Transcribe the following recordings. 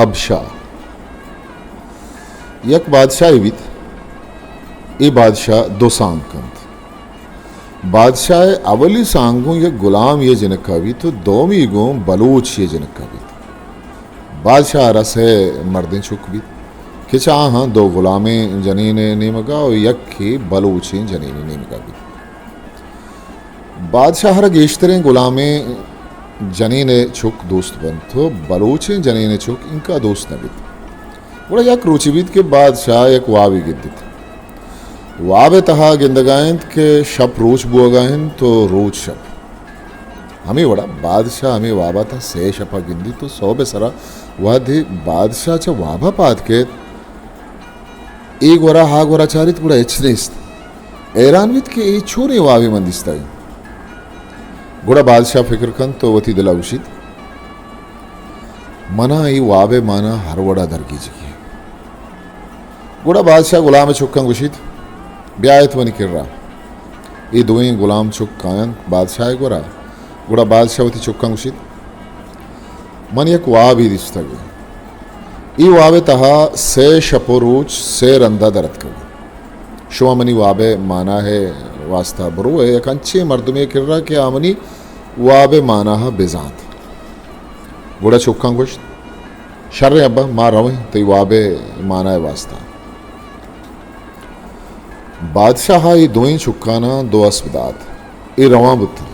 ابشاہ۔ یک بادشاہے بیت، اے بادشاہ دو سانگ کنت۔ بادشاہ ءِ اولی سانگ گوں یک گلامے ءِ جنکا بیت ءُ دومی گوں بلوچے ءِ جنکا بیت۔ بادشاہ ءَ را سئے مردیں چک بیت کہ چہ آہاں دو گلامیں جنین ءِ نیمگا ءُ یکے بلوچیں جنین ءِ نیمگا بیت۔ بادشاہ ءَ را گیشتریں گلامیں جنین ءِ چک دوست بنت ءُ بلوچیں جنین ءِ چک اینکا دوست نہ بیت۔ گڑا یک روچے بیت کہ بادشاہ یک وابے گندیت۔ واب ءِ تہا گندگا انت کہ شپ روچ بوگا انت ءُ روچ شپ۔ ہمے وڑا بادشاہ ہمے وابا تاں سئے شپا گندیت ءُ سہب ءِ سرا وہدے بادشاہ چہ وابا پاد کیت، اے گورا ہا گورا چاریت گڑا ہچ نیست۔ حیران بیت کہ اے چونیں وابے من دیستگ۔ گڑا بادشاہ فکر کنت ءُ وتی دلا گوشیت، منا اے واب ءِ مانا ہر وڑا درگیجگی۔ گڑا بادشاہ گلام ءِ چکاں گوشیت، بیایت منی کرا۔ اے دوئیں گلام چک کاینت بادشاہ ءِ گورا۔ گڑا بادشاہ وتی چکاں گوشیت، من یک وابے دیستگ۔ اے واب ءِ تہا سئے شپ ءُ روچ سئے رندا در اتکگ۔ شما منی واب ءِ مانا ءِ واستا برو ئے یک انچیں مردمے ءِ کرا کہ آ منی واب ءِ مانا ءَ بزانت۔ گڑا چکاں گوشت، شریں ابا، ما رویں تئی واب ءِ مانا ءِ واستا۔ بادشاہ ءَ اے دوئیں چکاناں دو اسپ دات۔ اے روان بوتنت۔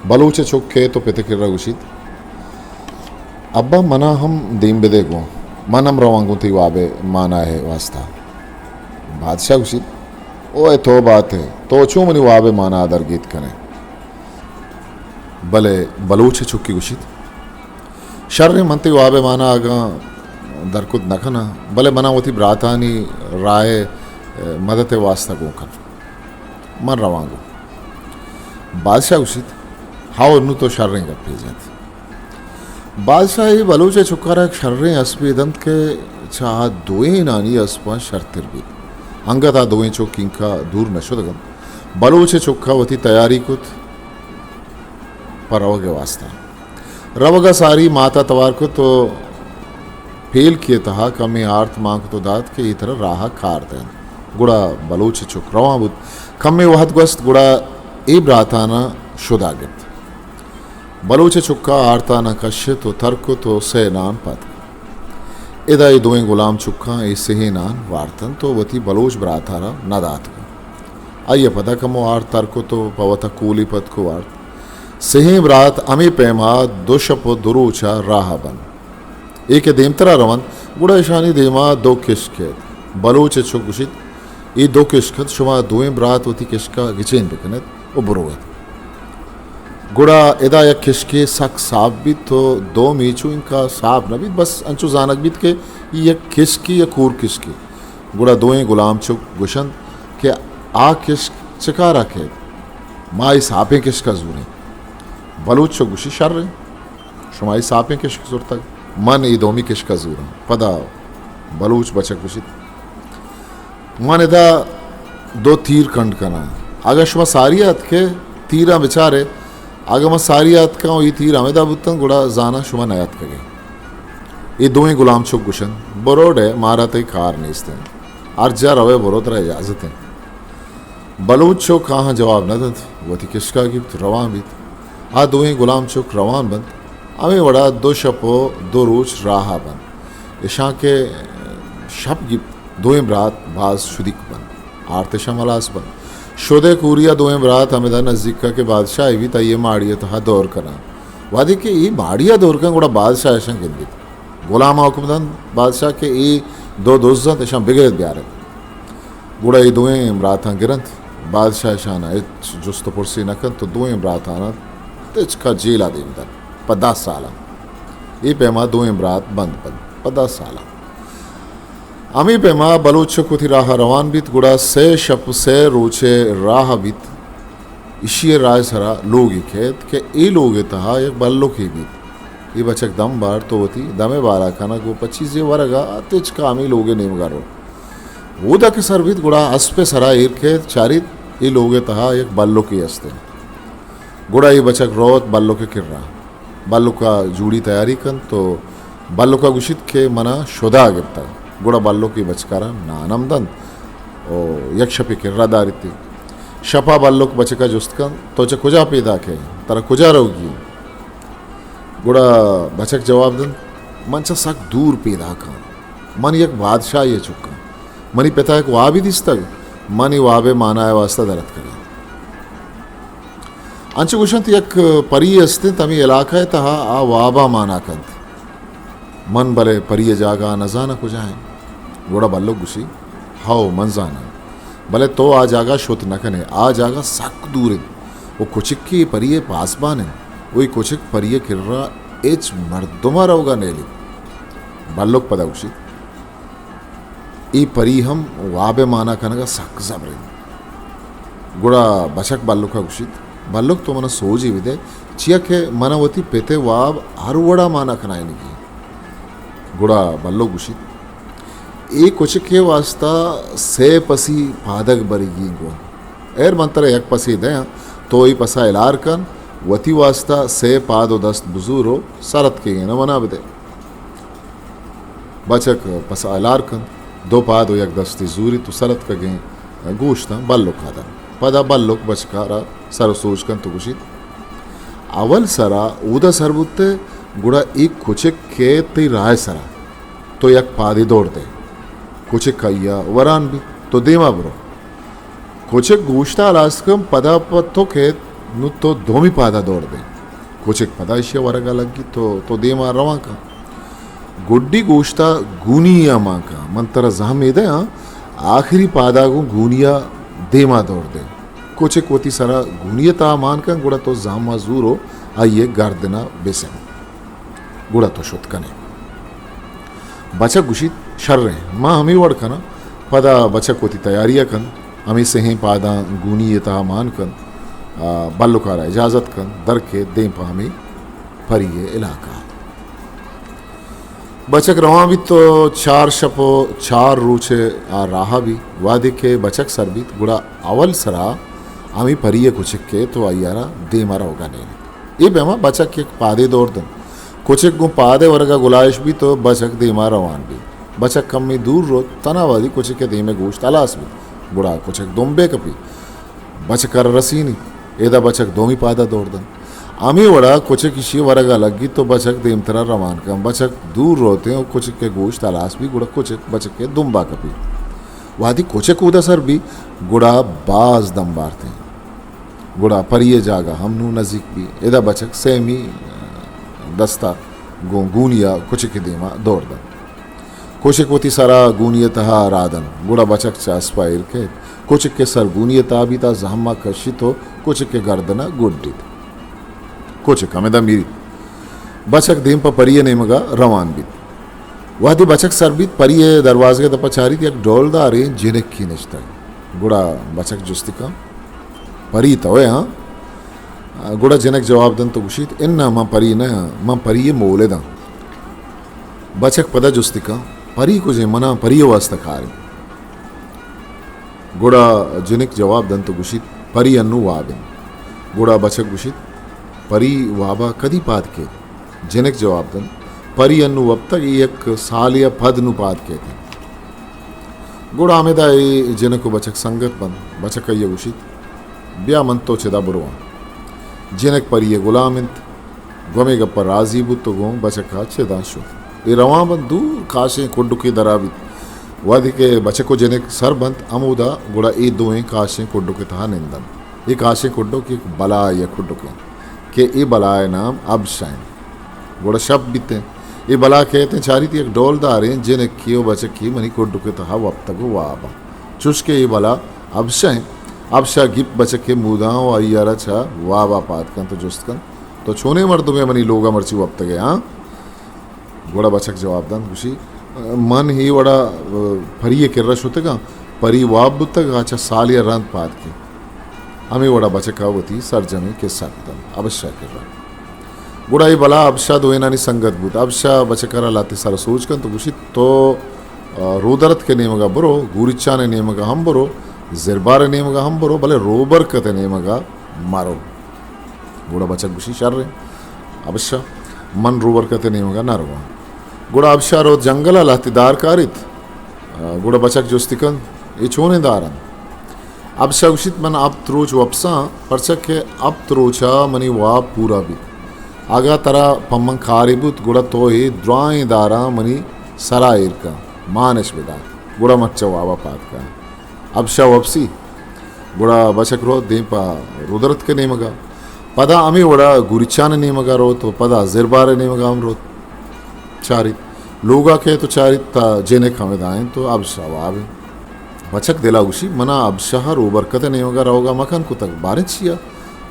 بلوچ ءِ چک کیت ءُ پت ءِ کرا گوشیت، ابا، منا ہم دیم بدے گوں، من ہم رواں گوں تئی واب ءِ مانا ءِ واستا۔ بادشاہ گوشیت، اوئے توبہ تے، تو چوں منی واب ءِ مانا ءَ درگیت کن ئے؟ بلے بلوچ ءِ چکے گوشیت، شریں، من تئی واب ءِ مانا اگاں درکت نہ کناں، بلے منا وتی براتانی راہ ءِ مدت ءِ واستا گون کن۔ من رواں گوں۔ بادشاہ گوشیت، ہاو، نوں تو شریں گپے جنت۔ بادشاہ ءَ بلوچ ءِ چکارا یک شریں اسپے دنت کہ چہ آ دوئینانی اسپاں شرتر بیت۔ انگت آ دوئیں چک اینکا دور نہ شتگ انت۔ بلوچ ءِ چکا وتی تیاری کت پہ روگ ءِ واستا۔ روگ ءَ ساری مات ءَ توار کت ءُ پیلکی ءِ تہا کمے آرت مان کت ءُ دات کہ اے ترا راہ ءَ کار دئینت۔ گڑا بلوچ ءِ چک روان بوت۔ کمے وہد گوست گڑا اے براتاناں شدا گپت۔ بلوچ ءِ چکا آرتاناں کشت ءُ تر کت ءُ سئے نان پاد کت۔ ادا اے دوئیں گلام چکاں اے سہیں نان وارتنت ءُ وتی بلوچ برات ءَ را نہ داتگ۔ آئی ءَ پدا کمو آرت تر کت ءُ پہ وتا کولی پتک ءُ وارت۔ سہیں برات ہمے پیما دو شپ ءُ دو روچ ءَ راہ ءَ بنت۔ اے کہ دیمترا رونت، گڑا اشانی دیما دو کشک کیت۔ بلوچ ءِ چک گوشیت، اے دو کشک انت، شما دوئیں برات وتی کشکا گچین بکنیت ءُ برویت۔ گڑا ادا یک کشکے سک ساپ بیت ءُ دومی چو اینکا ساپ نہ بیت، بس انچو زانگ بیت کہ اے یک کشکے یا کور کشکے۔ گڑا دوئیں گلام چک گوشنت کہ آ کشک چہ کارا کیت؟ ما اے ساپیں کشکا زوریں۔ بلوچ چک گوشی، شریں۔ شما اے ساپیں کشک زرتگ، من اے دومی کشک ءَ زوراں۔ پدا بلوچ بچک گوشیت، من ادا دو تیر کنڈ کناں، اگاں شما ساری اتکے تیراں بچارے، اگاں من ساری اتکاں ءُ اے تیر ہمدا بوتنت، گڑا زاناں شما نیاتکگے۔ اے دوئیں گلام چک گوشنت، برو ڈے، مارا تئی کار نیست انت، ہر جا روئے برو، ترا اجازت انت۔ بلوچ چک آہاں جواب نہ دنت، وتی کشکا گیپت، روان بیت۔ آ دوئیں گلام چک روان بنت۔ ہمے وڑا دو شپ ءُ دو روچ راہ ءَ بنت۔ اشاں کہ شپ گیپت، دوئیں برات باز شدیک بنت۔ آرت اشاں ہلاس بنت۔ شد ءِ کوریا دوئیں برات ہمدا نزیکا کہ بادشاہے بیت، آئی ءِ ماڑی ءِ تہا دور کناں۔ وہدے کہ اے ماڑی ءَ دور کن، گڑا بادشاہ اشاں گندیت۔ گلاماں حکم دنت بادشاہ کہ اے دو دز انت، اشاں بگریت بیاریت۔ گڑا اے دوئیں براتاں گرنت، بادشاہ اشاناں ہچ جست ءُ پرسے نہ کنت ءُ دوئیں براتاناں تچکا جیلا دیم دنت پہ دہ سالاں۔ اے پیما دوئیں برات بند بنت پہ دہ سالاں۔ ہمے پیما بلوچ چک وتی راہ ءَ روان بیت، گڑا سئے شپ ءُ سئے روچ ءِ راہ بیت۔ ایشی ءِ راہ ءِ سرا لوگے کیت کہ اے لوگ ءِ تہا یک بلکے بیت۔ اے بچک دم بارت ءُ وتی دم ءِ بارا کنگ ءُ پہ چیزے ورگ ءَ تچکا ہمے لوگ ءِ نیمگا رو۔ اودا کہ سر بیت، گڑا اسپ ءِ سرا ایر کیت، چاریت، اے لوگ ءِ تہا یک بلکے است انت۔ گڑا اے بچک روت بلک ءِ کرا۔ بلک ءَ جوڑی تیاری کنت ءُ بلک ءَ گوشیت کہ من ءَ شدا گپتگ۔ گڑا بلک اے بچک ءَ را نان ہم دنت ءُ یک شپے کرا داریت۔ شپ ءَ بلک بچک ءَ جست کنت، تو چہ کجا پیداک ئے؟ ترا کجا روگی انت؟ گڑا بچک جواب دنت، من چہ سک دور پیداک آں۔ من یک بادشاہے ءِ چک آں۔ منی پت ءَ یک وابے دیستگ، من اے واب ءِ مانا ءِ واستہ در اتکگ آں۔ انچو گوشنت، یک پری است انت، ہمے علاقہ ءِ تہا آ واباں مانا کنت۔ من بلے پری ءِ جاگہ ءَ نہ زاناں کجا انت۔ گڑا بلک گوشی، ہئو، من زاناں، بلے تو آ جاگہ ءَ شت نہ کن ئے، آ جاگہ سک دور انت ءُ کچکے پری ءِ پاسبان انت ءُ اے کچک پری ءِ کرا ہچ مردم ءَ روگ ءَ نیلیت۔ بلک پدا گوشیت، اے پری ہم واب ءِ مانا کنگ ءَ سک زبر انت۔ گڑا بچک بلک ءَ گوشیت، بلک تو من ءَ سوجے بدئے، چیا کہ من ءَ وتی پت ءِ واب ہر وڑا مانا کنائینگی انت۔ گڑا بلک گوشیت، اے کچک ءِ واستہ سئے پسی پادگ برگی انت گوں۔ ہیر من ترا یک پسے دیاں، تو اے پس ءَ ہلار کن، وتی واستہ سئے پاد ءُ دست بزور ءُ سر اتکگیں ءَ من ءَ بدئے۔ بچک پس ءَ ہلار کنت، دو پاد ءُ یک دستے زوریت ءُ سر اتکگیں گوشتاں بلک ءَ دنت۔ پدا بلک بچک ءَ را سر ءُ سوج کنت ءُ گوشیت، اول سرا اودا سر بوت ئے، گڑا اے کچک کئیت تئی راہ ءِ سرا، تو یک پادے دور دئے، کچک آئی ءَ وران بیت، تو دیما برو۔ کچک گوشت ءَ ہلاس کن، پدا پہ تو کئیت، نوں تو دومی پاد ءَ دور دئے۔ کچک پدا ایشی ءِ ورگ ءَ لگیت، تو، تو دیما روان کن۔ گڈی گوشت ءَ گونی ءَ مان کن، من ترا زہم اے دیاں، آخری پاد ءَ گوں گونی ءَ دیما دور دئے۔ کچک وتی سرا گونی ءِ تہا مان کن، گڑا تو زہم ءَ زور ءُ آئی ءِ گردن ءَ بسن۔ گڑا تو شت کن ئے۔ بچک گوشیت، شریں، ما ہمے وڑ کناں۔ پدا بچک وتی تیاری ءَ کنت، ہمے سہیں پاداں گونی ءِ تہا مان کنت، آ، بلک ءَ را اجازت کنت، در کئیت دیم پہ ہمے پری ءِ علاقہ ءَ۔ بچک روان بیت تو چار شپ ءُ چار روچ ءِ آ راہ ءَ بیت۔ وہدے کہ بچک سر بیت، گڑا اول سرا ہمے پری ءِ کچک کئیت ءُ آئی ءَ را دیم ءَ روگ ءَ نیلیت۔ اے پیما بچک یک پادے دور دنت۔ کچک گوں پاد ءِ ورگ ءَ گلائیش بیت ءُ بچک دیما روان بیت۔ بچک کمے دور روت، تنا وہدی کچک ءِ دیم ءِ گوشت ہلاس بیت، گڑا کچک دمبے کپیت، بچک ءَ را رسینیت۔ ادا بچک دومی پاد ءَ دور دنت۔ ہمے وڑا کچک ایشی ءِ ورگ ءَ لگیت ءُ بچک دیمترا روان کنت۔ بچک دور روت ءُ کچک ءِ گوشت ہلاس بیت، گڑا کچک بچک ءِ دمبا کپیت۔ وہدی کچک اودا سر بیت، گڑا باز دم بارت انت۔ گڑا پری ءِ جاگہ ہم نوں نزیک بیت۔ ادا بچک سیمی دست ءَ گوں گونی ءَ کچک ءِ دیما دور دنت۔ کچک وتی سرا گونی ءِ تہا راہ دنت۔ گڑا بچک چہ اسپ ءَ ایر کئیت۔ کچک ءِ سر گونی ءِ تہا بیت، آ زہم ءَ کشیت ءُ کچک ءِ گردن ءَ گڈیت۔ کچک ہمدا میریت۔ بچک دیم پہ پری ءِ نیمگ ءَ روان بیت۔ وہدے بچک سر بیت، پری ءِ دروازگ ءِ دپ ءَ چاریت، یک ڈولداریں جنکے نشتگ۔ گڑا بچک جستی کنت، پری تو ئے ہاں؟ گڑا جنک جواب دنت ءُ گوشیت، اناں، من پری نہ آں، من پری ءِ مولد آں۔ بچک پدا جستی کنت، پری کجیں؟ من ءَ پری ءِ واستہ کار انت۔ گڑا جنک جواب دنت ءُ گوشیت، پری انوں واب انت۔ گڑا بچک گوشیت، پری واب ءَ کدی پاد کیت؟ جنک جواب دنت، پری انوں وپتگ، اے یک سالے ءَ پد نوں پاد کیت انت۔ گڑا ہمدا اے جنک ءُ بچک سنگت بنت۔ بچک آئی ءَ گوشیت، بیا من تو چدا برواں۔ جنک پری ءِ گلام انت۔ گوں ہمے گپ ءَ رازی بوت ءُ گوں بچک ءَ چداں شت۔ اے روان بنت، دور کاشیں کڈکے درا بیت۔ وہدے کہ بچک ءُ جنک سر بنت ہمودا، گڑا اے دوئیں کاشیں کڈک ءِ تہا نندنت۔ اے کاشیں کڈک یک بلائے ءِ کڈک انت کہ اے بلائے نام ابشہ انت۔ گڑا شپ بیت انت۔ اے بلا کئیت انت، چاریت یک ڈولداریں جنکے ءُ بچکے منی کڈک ءِ تہا وپتگ ءُ واب انت۔ چوش کہ اے بلا ابشہ انت۔ ابشہ گیپت بچک ءِ موداں ءُ آئی ءَ را چہ واب ءَ پاد کنت ءُ جست کنت، تو چونیں مردمے منی لوگ ءَ مرچی وپتگ ئے، ہاں؟ گڑا بچک جواب دنت، گوشی، من اے وڑا، ء، پری ءِ کرا شتگاں، پری واب بوتگ، آ چہ سالے ءَ رند پاد کیت۔ ہمے وڑا بچک ءَ وتی سرجمیں کسہ کتنت ابشہ ءِ کرا۔ گڑا اے بلا ابشہ دوئینانی سنگت بوت۔ ابشہ بچک ءَ را لہتے سر ءُ سوج کنت ءُ گوشیت، تو، ء، رودرتک ءِ نیمگ ءَ برو، گوریچان ءِ نیمگ ءَ ہم برو، زربار ءِ نیمگ ءَ ہم برو، بلے روبرکت ءِ نیمگ ءَ مرو۔ گڑا بچک گوشی، شر انت ابشہ، من روبرکت ءِ نیمگ ءَ نہ رواں۔ گڑا ابشاہ روت جنگل ءَ لہتے دار کاریت۔ گڑا بچک جستی کنت، اے چونیں دار انت؟ ابشاہ گوشیت، من ہپت روچ وپساں، پرچا کہ ہپت روچ ءَ منی واب پورا بیت۔ اگاں ترا پہ من کارے بوت، گڑا تو اے درائیں داراں منی سرا ایر کن، مان اش بدار۔ گڑا من چہ واب ءَ پاد کاں۔ ابشاہ وپسی، گڑا بچک روت دیم پہ رودرتک ءِ نیمگ ءَ۔ پدا ہمے وڑا گوریچان ءِ نیمگ ءَ روت و پدا زربار ءِ نیمگ ءَ ہم روت۔ چاریت، لوگ ءَ کئیت و چاریت تہ جنک ہمدا انت و ابشاہ واب انت۔ بچک دل ءَ گوشی، منا ابشاہ ءَ روبرکت ءِ نیمگ ءَ روگ ءَ مکن کتگ، باریں چیا؟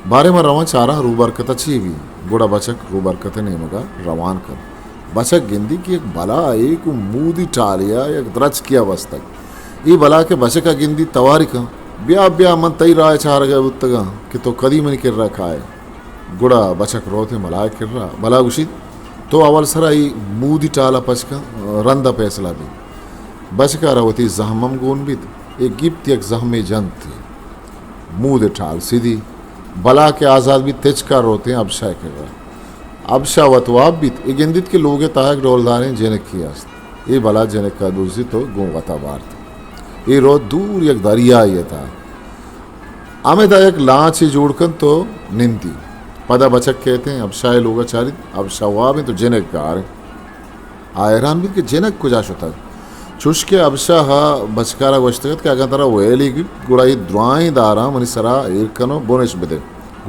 باریں من رواں چاراں روبرکت ءَ چے بیت۔ گڑا بچک روبرکت ءِ نیمگ ءَ روان کنت۔ بچک گندی کہ یک بلائے گوں مودی ٹالے ءَ یک درچکے ءَ بستگ۔ اے بلا کہ بچک ءَ گندی تواری کن، بیا، بیا، من تئی راہ ءَ چارگ ءَ بوتگاں کہ تو کدی منی کرا کائے۔ گڑا بچک روت ایں بلا ءِ کرا۔ بلا گوشیت، تو اول سرا اے مودی ٹال ءَ پچ کن، رند ءَ پیسلہ بیت۔ بچک ءَ را وتی زہم ہم گون بیت، اے گپت یک زہمے جنت۔ مود ءِ ٹال سدی، بلا کہ آزات بیت، تچک ءَ روت ایں ابشاہ ءِ کرا۔ ابشاہ وت واب بیت، اے گندیت کہ لوگ ءِ تہا یک ڈولداریں جنکے است۔ اے بلا جنک ءَ دزیت و گوں وت ءَ بارت۔ اے روت دور یک دریائے ءِ تہا۔ ہمدا یک لانچے جوڑ کنت و نندی۔ پدا بچک کئیت ایں، ابشاہ ءِ لوگ ءَ چاریت، ابشاہ واب انت و جنک گار انت۔ آ حیران بیت کہ جنک کجا شتگ۔ چوش کہ ابشاہ ءَ بچک ءَ را گوشتگ ات کہ اگاں ترا ویلے گیپت، گڑا اے درائیں داراں منی سرا ایر کن و بن اش بدئے،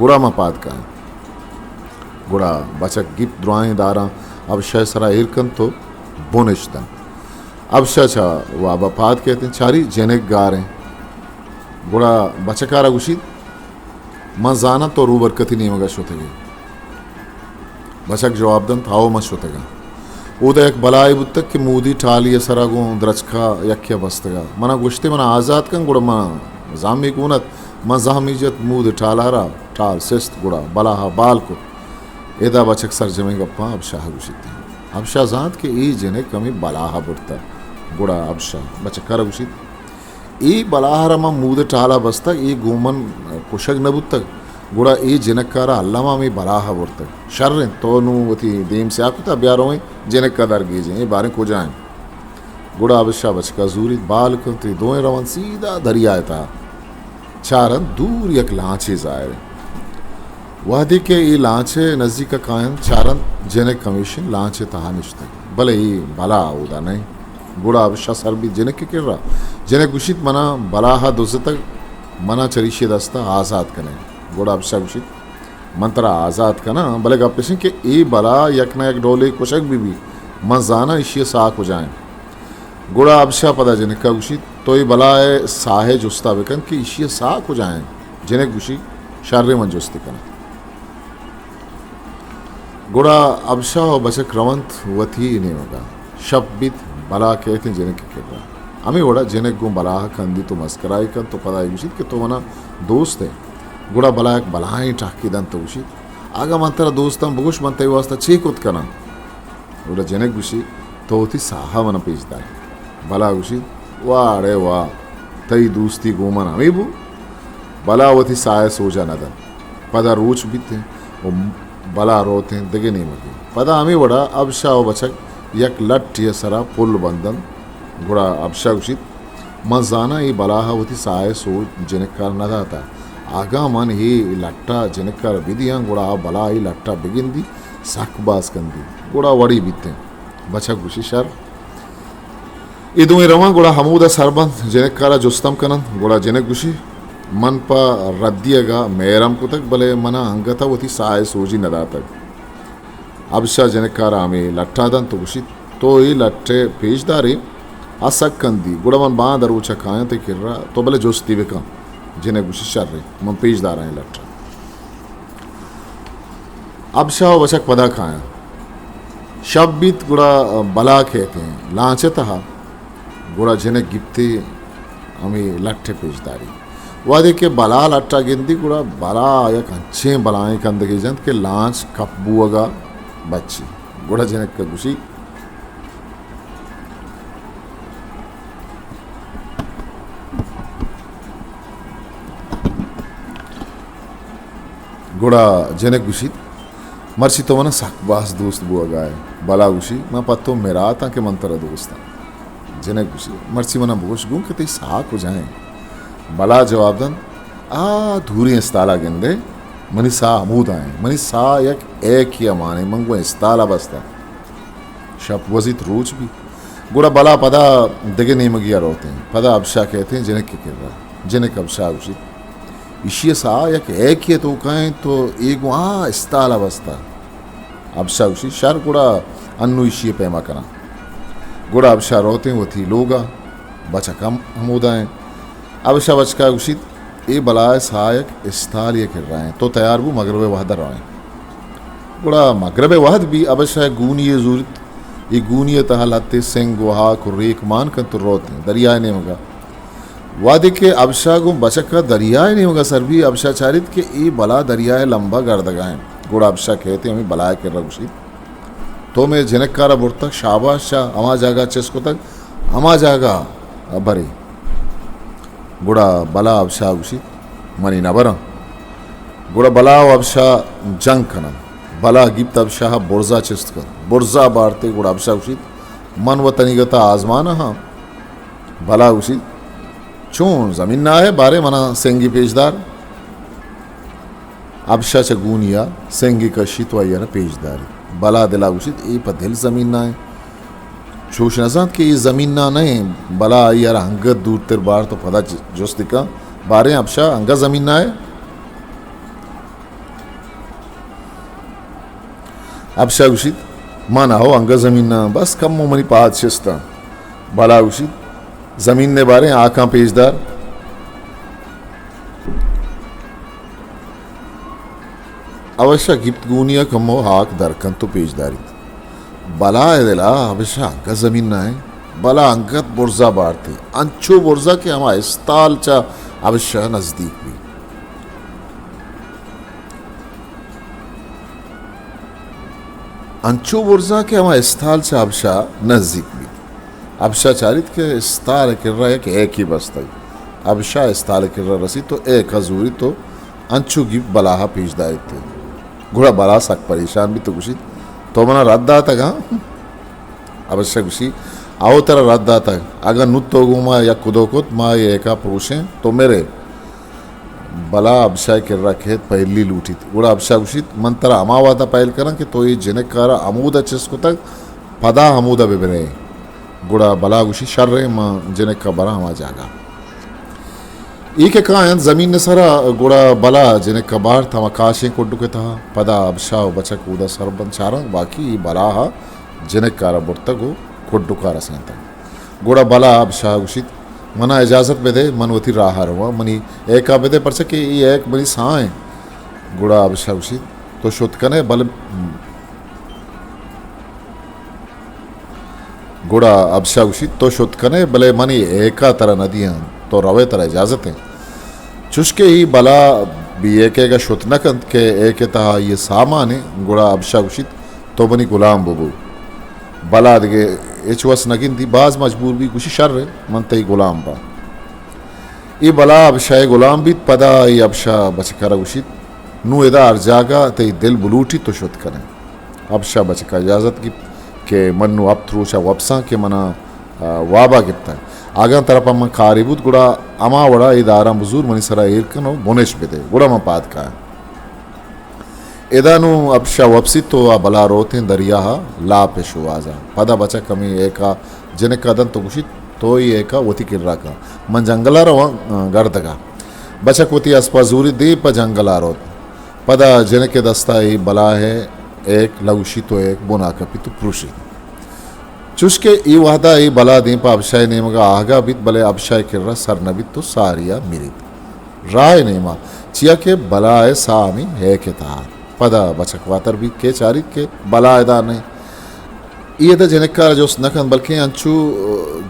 گڑا من پاد کایاں۔ گڑا بچک گیپت درائیں داراں ابشاہ ءِ سرا ایر کنت و بن اش دنت۔ ابشاہ چہ واب ءَ پاد کئیت ایں، چاری جنک گار انت۔ گڑا بچک ءَ را گوشیت، من زاناں تو روبرکتی نیمگ ءَ شتگ ئے۔ بچک جواب دنت، ہئو، من شتگاں۔ اودا یک بلائے بوتگ کہ مودی ٹالی ءِ سرا گوں درچک ءَ یکے ءَ بستگ ءَ۔ منا گوشت ئے منا آزات کن، گڑا من زہمے گون ات، من زہمے جت مودی ٹال ءَ را، ٹال سست، گڑا بلاہ ءَ بال کت۔ ادا بچک سرجمیں گپاں ابشاہ ءَ گوشیت۔ ابشاہ زانت کہ اے جنک ہمے بلاہ ءَ برتگ۔ گڑا ابشاہ بچک ءَ را گوشیت، اے بلاہ ءَ را من مود ءِ ٹال ءَ بستگ، اے گوں من کشگ نہ بوتگ، گڑا اے جنک ءَ را الم ءَ ہمے بلاہ ءَ برتگ۔ شر انت، تو نوں وتی دیم سیاہ کتہ، بیا روئیں جنک ءَ درگیجیں، اے باریں کجا انت؟ گڑا ابشاہ بچک ءَ زوریت، بال کنت، اے دوئیں رونت سیدھا دریا ءِ تہا۔ چارنت دور یک لانچے ظاہر انت۔ وہدے کہ اے لانچ ءِ نزیک ءَ کاینت، چارنت جنک ہمیش انت لانچ ءِ تہا نشتگ، بلے اے بلا اودا نہ انت۔ گڑا ابشاہ سر بیت جنک ءِ کرا۔ جنک گوشیت، منا بلاہ ءَ دزتگ، منا چریشی ءِ دست ءَ آزات کن ئے۔ گڑا ابشاہ گوشیت، من ترا آزات کناں، بلے گپ اش انت کہ اے بلا یک نہ یک ڈولے کشگ بہ بیت، من زاناں ایشی ءِ ساہ کجا انت۔ گڑا ابشاہ پدا جنک ءَ گوشیت، تو اے بلا ءِ ساہ ءِ جست ءَ بکن کہ ایشی ءِ ساہ کجا انت؟ جنک گوشی، شر انت، من جست ءَ کناں۔ گڑا ابشاہ و بچک رونت وتی نیمگ ءَ۔ شپ بیت، بلا کئیت ایں جنک ءِ کرا۔ ہمے وڑا جنک گوں بلاہ ءَ کندیت و مسکرائی کنت و پدا اے گوشیت کہ تو منا دوست ئے۔ گڑا بلا یک بلاہیں ٹہکے دنت و گوشیت، اگاں من ترا دوستاں، بگوش من تئی واستا چے کت کناں؟ گڑا جنک گوشی، تو وتی ساہ ءَ منا پیش دار۔ بلا گوشی، واہ اڑے واہ، تئی دوستی گوں من ہمے بو؟ بلا وتی ساہ ءِ سوج ءَ نہ دنت۔ پدا روچ بیت انت و بلا روت انت دگہ نیمگے۔ پدا ہمے وڑا ابشاہ و بچک یک لٹے ءِ سرا پل بند انت۔ گڑا ابشاہ گوشیت، من زاناں اے بلاہ ءَ وتی ساہ ءِ سوج جنک ءَ را نہ داتہ۔ اگاں من اے لٹ ءَ جنک ءَ را بدیاں، گڑا آ بلا اے لٹ ءَ بگندی، سک باز کندی۔ گڑا وڑے بیت انت۔ بچک گوشی، شر۔ اے دوئیں روان گڑا ہمودا سر بنت، جنک ءَ را جست ہم کننت۔ گڑا جنک گوشی، من پہ ردیگ ءَ مہر ہم کتگ، بلے منا انگت ءَ وتی ساہ ءِ سوجی نہ داتگ۔ ابشاہ جنک ءَ را ہمے لٹ ءَ دنت و گوشیت، تو اے لٹ ءَ پیش دارے، آ سک کندی، گڑا من باندا روچ ءَ کایاں تئی کرا، تو بلے جستی بکن۔ جنک گوشیت، شریں، من پیش داراں اے لٹ ءَ۔ ابشاہ و بچک پدا کایاں۔ شپ بیت، گڑا بلا کئیت ایں لانچ ءِ تہا۔ گڑا جنک گپتی ہمے لٹ ءَ پیش داری۔ وہدے کہ بلا لٹ ءَ گندی، گڑا بلا یک انچیں بلائیں کندگے جنت کہ لانچ کپ بوگ ءَ بچی۔ گڑا جنک ءَ گوشی، گڑا جنک گوشیت، مرچی تو منا سک باز دوست بوگا ئے۔ بلا گوشی، من پہ تو مراتاں کہ من ترا دوستاں۔ جنک گوشی، مرچی منا بگوش گوں کہ تئی ساہ کجا ایں؟ بلا جواب دنت، آ دوریں استالا گندے، منی ساہ ہمودا ایں۔ منی ساہ یک ایکے ء مان ایں، من گوں استالا بستہ۔ شپ گوزیت، روچ بیت۔ گڑا بلا پدا دگہ نیمگے ء روتیں۔ پدا ابشا کیتیں جنک ء کرا۔ جنک ابشا گوشیت، ایشی ء ساہ یک ایکے ء توکا انت تو اے گوں آ استال ء بستہ۔ ابشا گوشیت، شر، گڑا انوں ایشی ء پیما کناں۔ گڑا ابشا روتیں وتی لوگ ء، بچک ہم ہمودا انت۔ ابشا بچکا گوشیت، اے بلا ء ساہ یک استالے ء کرا انت، تو تیار بو، مگرب ء وہد ء رویں۔ گڑا مگرب ء وہد بی، ابشا گونی یے زوریت، اے گونی ء تہا لہتے سنگ و ہاک و ریک مان کنت و روتیں دریا ء نیمگا۔ وہدے کہ ابشا گوں بچک ء دریا ء نیمگا سر بی، ابشا چاریت کہ اے بلا دریا ء لمبا گردگا انت۔ گڑا ابشا کیت ہمے بلا ء کرا گوشیت، تو مئے جنک ء را برتگ، شاباش، چہ ہما جاگہ چست کتگ، ہما جاگہ ء برے۔ گڑا بلا ابشا گوشیت، منی نہ براں۔ گڑا بلا و ابشا جنگ کننت۔ بلا گیپت ابشا ء برزا چست کنت۔ برزا بارتے، گڑا ابشا گوشیت، من و تنیگتا آزمان ء آں۔ بلا گوشیت، چون زمین ء ئے؟ بارے منا سنگی پیش دار۔ ابشا چہ گونی ء سنگے کشیت و آئی ء را پیش داریت۔ بلا دل ء گوشیت، اے پہ دل زمین ء انت۔ چوش نہ زانت کہ اے زمین ء نہ انت، بلا آئی ء را انگت دورتر بارت و پدا ج-، جست کن، باریں ابشا، انگت زمین ء ئے؟ ابشا گوشیت، من ہو انگت زمین ء آں، بس کمو منی پاد شست انت۔ بلا گوشیت، زمین ء باریں ہاکاں پیش دار۔ ابشا گیپت گونی ء کمو ہاک در کنت و پیش داریت۔ بلا ء دل ء ابشا انگت زمین ء انت، بلا انگت برزا بارتی، انچو برزا کہ ہما استال چہ ابشا نزدیک بیت۔ انچو برزا کہ ہما استال چہ ابشا نزدیک بیت۔ ابشا چاریت کہ استال ء کرا یک ایکے بستگ۔ ابشا استال ء کرا رسیت و ایک ء زوریت و انچو گیپت بلا ء پیش داریت۔ گڑا بلا سک پریشان بیت و گوشیت، تو منا رد داتگ ہاں؟ ابشا گوشی، آہو ترا رد داتگ، اگاں نوں تو گوں ما یک کدو کت، ما اے ایک ء پروشیں، تو مرے۔ بلا ابشا ء کرا کیت، پہلی لوٹیت۔ گڑا ابشا گوشیت، من ترا ہما وہدا پہل کناں کہ تو اے جنک ء را ہمودا چست کتگ، پدا ہمودا بہ برئے۔ گڑا بلا گوشی، شریں، من جنک ء براں ہما جاگہ۔ اے کہ کاینت زمین ء سرا، گڑا بلا جنک ء بارت ہما کاشیں کڈک ء تہا۔ پدا ابشا و بچک اودا سر بنت چاران، باقی اے بلا ء جنک ء را برتگ و کڈک ء رسینتگ۔ گڑا بلا ابشا گوشیت، منا اجازت بدے، من وتی راہ ء رواں، منی ایک ء بدے، پرچا کہ اے ایک منی ساہ انت۔ گڑا ابشا گوشیت، تو شت کن ئے، بلے گڑا ابشا گوشیت، تو شت کن ئے، بلے من اے ایک ء ترا نہ دیاں، تو روئے، ترا اجازت انت۔ چوشکہ اے بلا بی ایک ء شت نہ کنت کہ ایک ء تہا آئی ء سامان انت، گڑا ابشا گوشیت، تو منی گلام ببو۔ بلا دگہ ہچ وس نہ گندی، باز مجبور بی، گوشی، شر انت، من تئی گلام باں۔ اے بلا ابشا ء گلام بیت، پدا اے ابشا بچک ء را گوشیت، نوں ادا ہر جاگہ تئی دل بلوٹیت تو شت کن ئے۔ ابشا بچک ء اجازت گیپت کہ من نوں ہپت روچ ء وپساں کہ منا، آ، واب ء گپتگ۔ اگاں ترا پہ من کارے بوت، گڑا ہما وڑا اے داراں بزور، منی سرا ایر کن و بنش بدے، گڑا من پاد کایاں۔ ادا نوں ابشا وپسیت و آ بلا روتیں دریا ء لاپ ء شوہاز ء۔ پدا بچک ہمے ایک ء جنک ء دنت و گوشیت، تو اے ایک ء وتی کرا کن، من جنگل ء رواں، آ، گردگ ء۔ بچک وتی اسپ ء زوریت، دیم پہ جنگل ء روت۔ پدا جنک ء دست ء اے بلا ء ایک لگوشیت و ایک بن ء کپیت و پروشیت۔ چوشکہ اے وہدا اے بلا دیم پہ ابشا ء نیمگ ء آہگا بیت، بلے ابشا ء کرا سر نہ بیت و ساری ء مریت۔ راہ ء نیما، چیا کہ بلا ء ساہ ہمے ہیک ء تہا ات۔ پدا بچک واتر بیت کہ چاریت کہ بلا ادا نہ انت۔ اے ادا جنک ء را جست نہ کنت، بلکیں انچو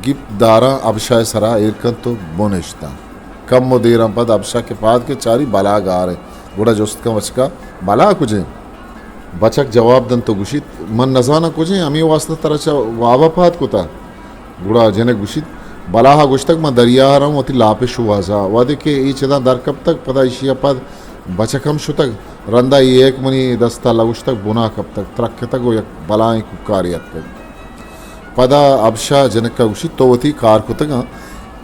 گیپت داراں ابشا ء سرا ایر کنت و بن اشتاں۔ کمو دیراں پد ابشا کہ پاد کیت، چاری بلا گار انت۔ گڑا جست کن، بچکا، بلا کجیں؟ بچک جواب دنت و گوشیت، من نزاناں کجیں، ہمے واسطہ ترا چہ وابا پاد کتا۔ گڑا جنک گوشیت، بلاہا گوشتگ، من دریا ء رواں وتی لاپ ء شوہازا۔ وہدے کہ اے چداں در کپتگ، پدا ایشی ء پد بچک ہم شتگ۔ رندا اے یک منی دستا لگوشتگ، بنا کپتگ، ترکتگ و یک بلائیں کوکارے اتکگ۔ پدا ابشاہ جنکا گوشیت، تو وتی کار کتگاں،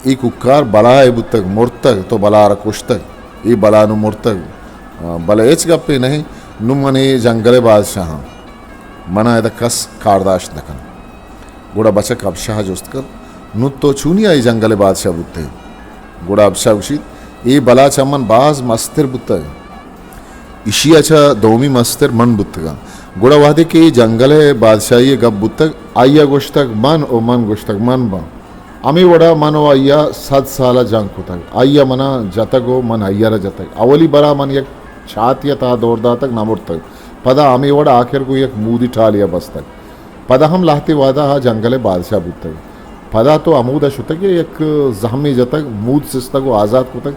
اے کوکار بلائے بوتگ، مرتگ، تو بلا را کشتگ، اے بلا نوں مرتگ، بلے ہچ گپے نہ انت، نوں من اے جنگل ء بادشاہ آں، منا ادا کس کارداشت نہ کنت۔ گڑا بچک ابشاہ ء جست کرت، نوں تو چونیا اے جنگل ء بادشاہ بوت ئے؟ گڑا ابشاہ گوشیت، اے بلا چہ من باز مستر بوتگ۔ ایشی ء چہ دومی مستر من بوتگاں۔ گڑا وہدے کہ اے جنگل ء بادشاہی ء گپ بوتگ، آئی ء گوشتگ من و من گوشتگ من باں۔ ہمے وڑا من و آئی ء سد سال ء جنگ کتگ۔ آئی ء منا جتگ و من آئی ء را جتگ۔ اولی برا من یک چاتی ء تہا دور داتگ، نہ مرتگ۔ پدا ہمے وڑا آخر گوں یک مودی ٹالے ء بستگ۔ پدا ہم لہتے وہدا آ جنگل ء بادشاہ بوتگ۔ پدا تو ہمودا شتگ ء یک زہمے جتگ، مود سستگ و آزات کتگ،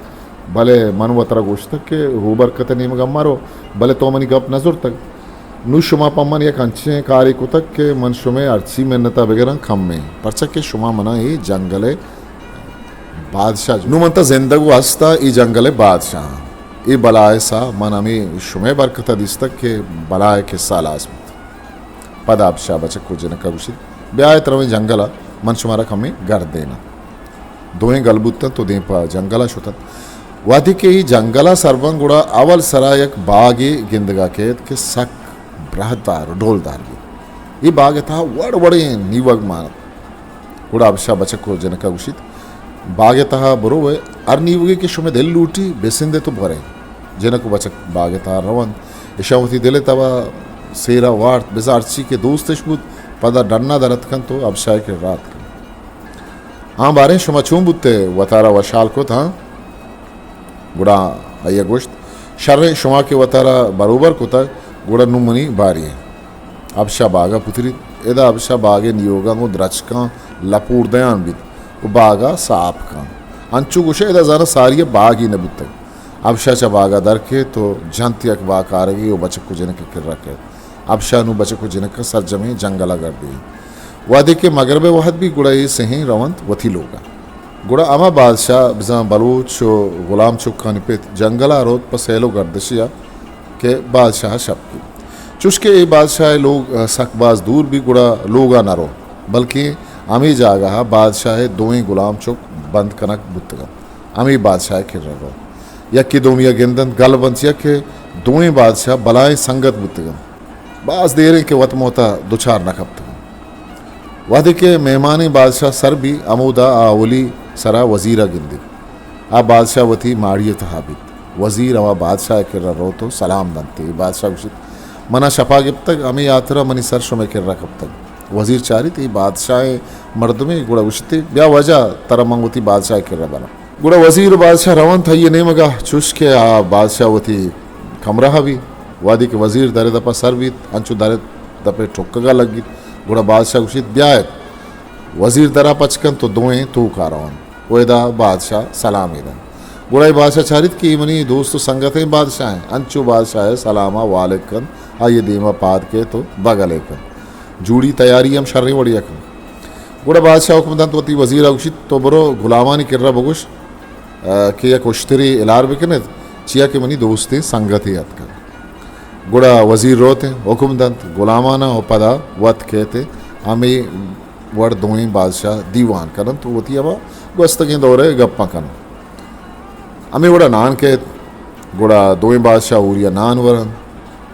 بلے من وترا گوشتگ کہ ہو برکت ء نیمگا مرو، بلے تو منی گپ نہ زرتگ۔ نوں شما پہ من یک انچیں کارے کتگ کہ من شمئے ہرچی منتا بگراں کمیں، پرچا کہ شما منا اے جنگل ء بادشاہ جو-، نوں من تا زندگ و ہستا اے جنگل ء بادشاہ آں۔ اے بلائے سا من ہمے شمئے برکتا دیستگ کہ بلائے کسا ہلاس بوت۔ پدا ابشاہ بچک و جنکا گوشیت، بیایت رویں جنگلا، من شمارا کمے گرد دیناں۔ دوئیں گل بوتنت و دیم پہ جنگلا شتنت۔ وہدے کہ اے جنگلا سر بنت گڑا اول سرا یک باگے گندگا کیت کہ سک برہتدار و ڈولدار بیت۔ اے باگ ء تہا وڑ وڑیں نیوگ مان انت۔ گڑا ابشاہ بچک و جنکا گوشیت، باگ ء تہا برو ء ہر نیوگے کہ شمئے دل لوٹی بسندت و برئے۔ جنک و بچک باگ ء تہا رونت، اشاں وتی دل ء تبا سیرا وارت، بزاں ہرچی کہ دوستش بوت، پدا ڈنا در اتکنت و ابشاہ ء کرا اتکنت۔ ہاں باریں، شما چون بوت ئے؟ وتارا وشحال کت؟ ہاں۔ گڑا آئی ء گوشت، شریں، شما کہ وتارا بروبر کتگ، گڑا نوں منی باری انت۔ ابشاہ باگ ء پتریت۔ ادا ابشاہ باگ ء نیوگاں گوں درچکاں لپور دیان بیت و باگ ء ساپ کنت۔ انچو گوشئے ادا زاناں ساری ء باگے نہ بوتگ۔ ابشاہ چہ باگ ء در کیت و جنت یک واکارگے و بچک و جنک ء کرا کیت۔ ابشاہ نوں بچک و جنک ء سرجمیں جنگل ء گردینت۔ وہدے کہ مگرب ء وہد بیت گڑا اے سہیں رونت وتی لوگ ء۔ گڑا ہما بادشاہ بزاں بلوچ و غلام چکانی پت جنگل ء روت پہ سیل و گردشے ء کہ بادشاہ ء شپ بیت۔ چوشکہ اے بادشاہ ء لوگ سک باز دور بیت گڑا لوگ ء نہ روت، بلکیں ہمے جاگہ ء بادشاہ ء دوئیں غلام چک بند کنگ بوتگ انت۔ ہمے بادشاہ ء کرا روت۔ یکے دومی ء گندنت، گل بنت چیا کہ دوئیں بادشاہ بلائیں سنگت بوتگ انت۔ باز دیر انت کہ وت موت ء دچار نہ کپتگ انت۔ وہدے کہ مہمانیں بادشاہ سر بیت، ہمودا آ اولی سرا وزیر ء گندیت۔ آ بادشاہ وتی ماڑی ء تہا بیت۔ وزیر ہما بادشاہ ء کرا روت و سلام دنت۔ اے بادشاہ گوشیت، منا شپا گپتگ، ہمے ہاترا منی سر شمئے کرا کپتگ۔ وزیر چاریت، اے بادشاہ ء مردمے، گڑا گوشیت، بیا واجہ، ترا من وتی بادشاہ ء کرا براں۔ گڑا وزیر و بادشاہ رونت آئی ء نیمگا، چوش کہ آ بادشاہ وتی کمرہ ء بیت۔ وہدے کہ وزیر در ء دپا سر بیت، انچو در ء دپ ء ٹکگا لگیت، گڑا بادشاہ گوشیت، بیایت۔ وزیر درا پچ کنت و دوئیں توکا رونت و ادا بادشاہ سلامے دنت۔ گڑا اے بادشاہ چاریت کہ اے منی دوست و سنگتیں بادشاہ انت۔ انچو بادشاہ ء سلاما والک کنت، آئی ء دیما پاد کیت و بگلے کنت۔ جوڑی تیاری ہم شریں وڑے ء کنت۔ گڑا بادشاہ حکم دنت وتی وزیر ء گوشیت، تو برو غلامانی کرا بگوش، ء، کہ یک اشترے ہلار بکنیت، چیا کہ منی دوستیں سنگتے اتکگ۔ گڑا وزیر روت ء حکم دنت غلاماناں و پدا وت کیت ء ہمے وڑ دوئیں بادشاہ دیوان کننت و وتی ہما گوستگیں دور ء گپاں کننت۔ ہمے وڑا نان کیت، گڑا دوئیں بادشاہ ہوریا نان ورنت،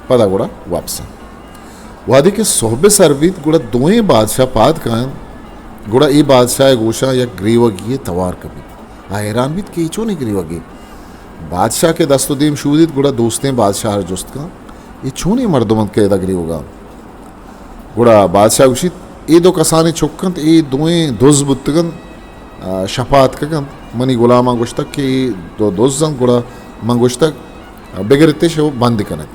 پدا گڑا وپسنت۔ وہدے کہ سہب سر بیت، گڑا دوئیں بادشاہ پاد کاینت، گڑا اے بادشاہ ء گوشاں یک گریوگی ء توار کپیت۔ آ حیران بیت کہ اے چونیں گریوگے؟ بادشاہ کہ دست و دیم شودیت، گڑا دوستیں بادشاہ ء جست کنت، اے چونیں مردم انت کہ ادا گریوگا انت؟ گڑا بادشاہ گوشیت، اے دو کسانیں چک انت، اے دوئیں دز بوتگ انت، آ، شپا اتکگ انت۔ منی غلاماں گوشتگ کہ اے دو دز انت، گڑا من گوشتگ، آ، بگرتش و بند کنت۔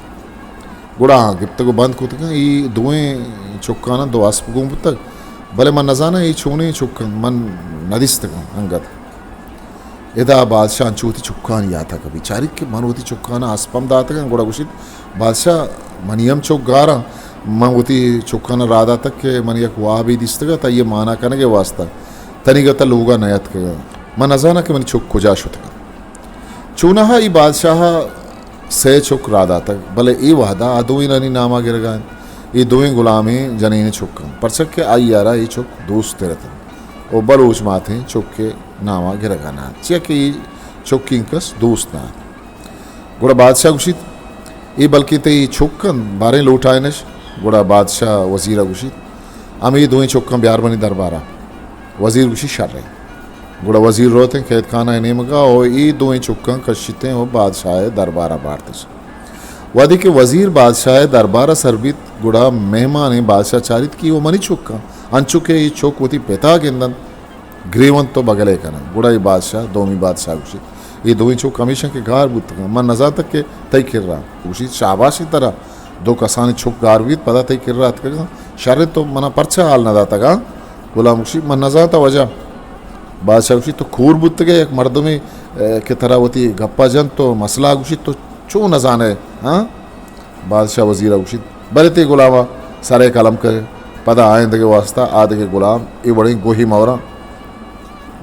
گڑا آہاں گپتگ و بند کتگ انت۔ اے دوئیں چکاناں دو اسپ گون بوتگ، بلے من نزاناں اے چونیں چک انت، من ندیستگ انت انگت۔ ادا بادشاہ انچو وتی چکانی یاتا کپیت، چاریت کہ من وتی چکاناں اسپ ہم داتگ انت، گڑا گوشیت، بادشاہ، منی ہم چک گاراں، من وتی چکاناں راہ داتگ کہ من یک وابے دیستگ ات، آئی ء مانا کنگ ء واستا تنیگت ء لوگا نیاتکگ آں۔ من نزاناں کہ منی چک کجا شتگ انت۔ چوناہا اے بادشاہ ء سئے چک راہ داتگ، بلے اے وہدا آ دوئینانی ناما گرگا انت۔ اے دوئیں گلامیں جنینیں چک انت، پرچا کہ آئی ء را اے چک دوست تر اتنت و بلوچ ماتیں چک ء ناما گرگا نہ انت، چیا کہ اے چک اینکس دوست نہ انت۔ گڑا بادشاہ گوشیت، اے بلکیں تئی چک انت، باریں لوٹائینش۔ گڑا بادشاہ وزیر ء گوشیت، ہمے دوئیں چکاں بیار منی دربارا۔ وزیر گوشی، شریں۔ گڑا وزیر روتیں قید خانہ ء نیمگا و اے دوئیں چکاں کشیتیں و بادشاہ ء دربارا بارتش۔ وہدے کہ وزیر بادشاہ ء دربارا سر بیت، گڑا مہمانیں بادشاہ چاریت کہ او منی چکاں، انچو کہ اے چک وتی پتا گندنت، گریونت و بگلے کننت۔ گڑا اے بادشاہ، دومی بادشاہ گوشیت، اے دوئیں چک ہمیشاں کہ گار بوتگاں، من نزانتگ کہ تئی کرا۔ گوشیت، شاباشی ترا، دو کسانی چک گار بیت، پدا تئی کرا اتکگاں، شریں تو منا پرچا حال نداتگاں؟ غلام گوشیت، من نزانتہ واجہ۔ بادشاہ گوشیت، تو کور بوتگئے، یک مردمے، اے، کہ ترا وتی گپا جنت، تو مسئلہ گوشیت، تو چون نزانئے؟ ہاں؟ بادشاہ وزیرا گوشیت، برے تئی غلاما سرئے قلم کن، پدا آئندگئے واسطہ آ دگہ غلام اے وڑیں گوہی موراں۔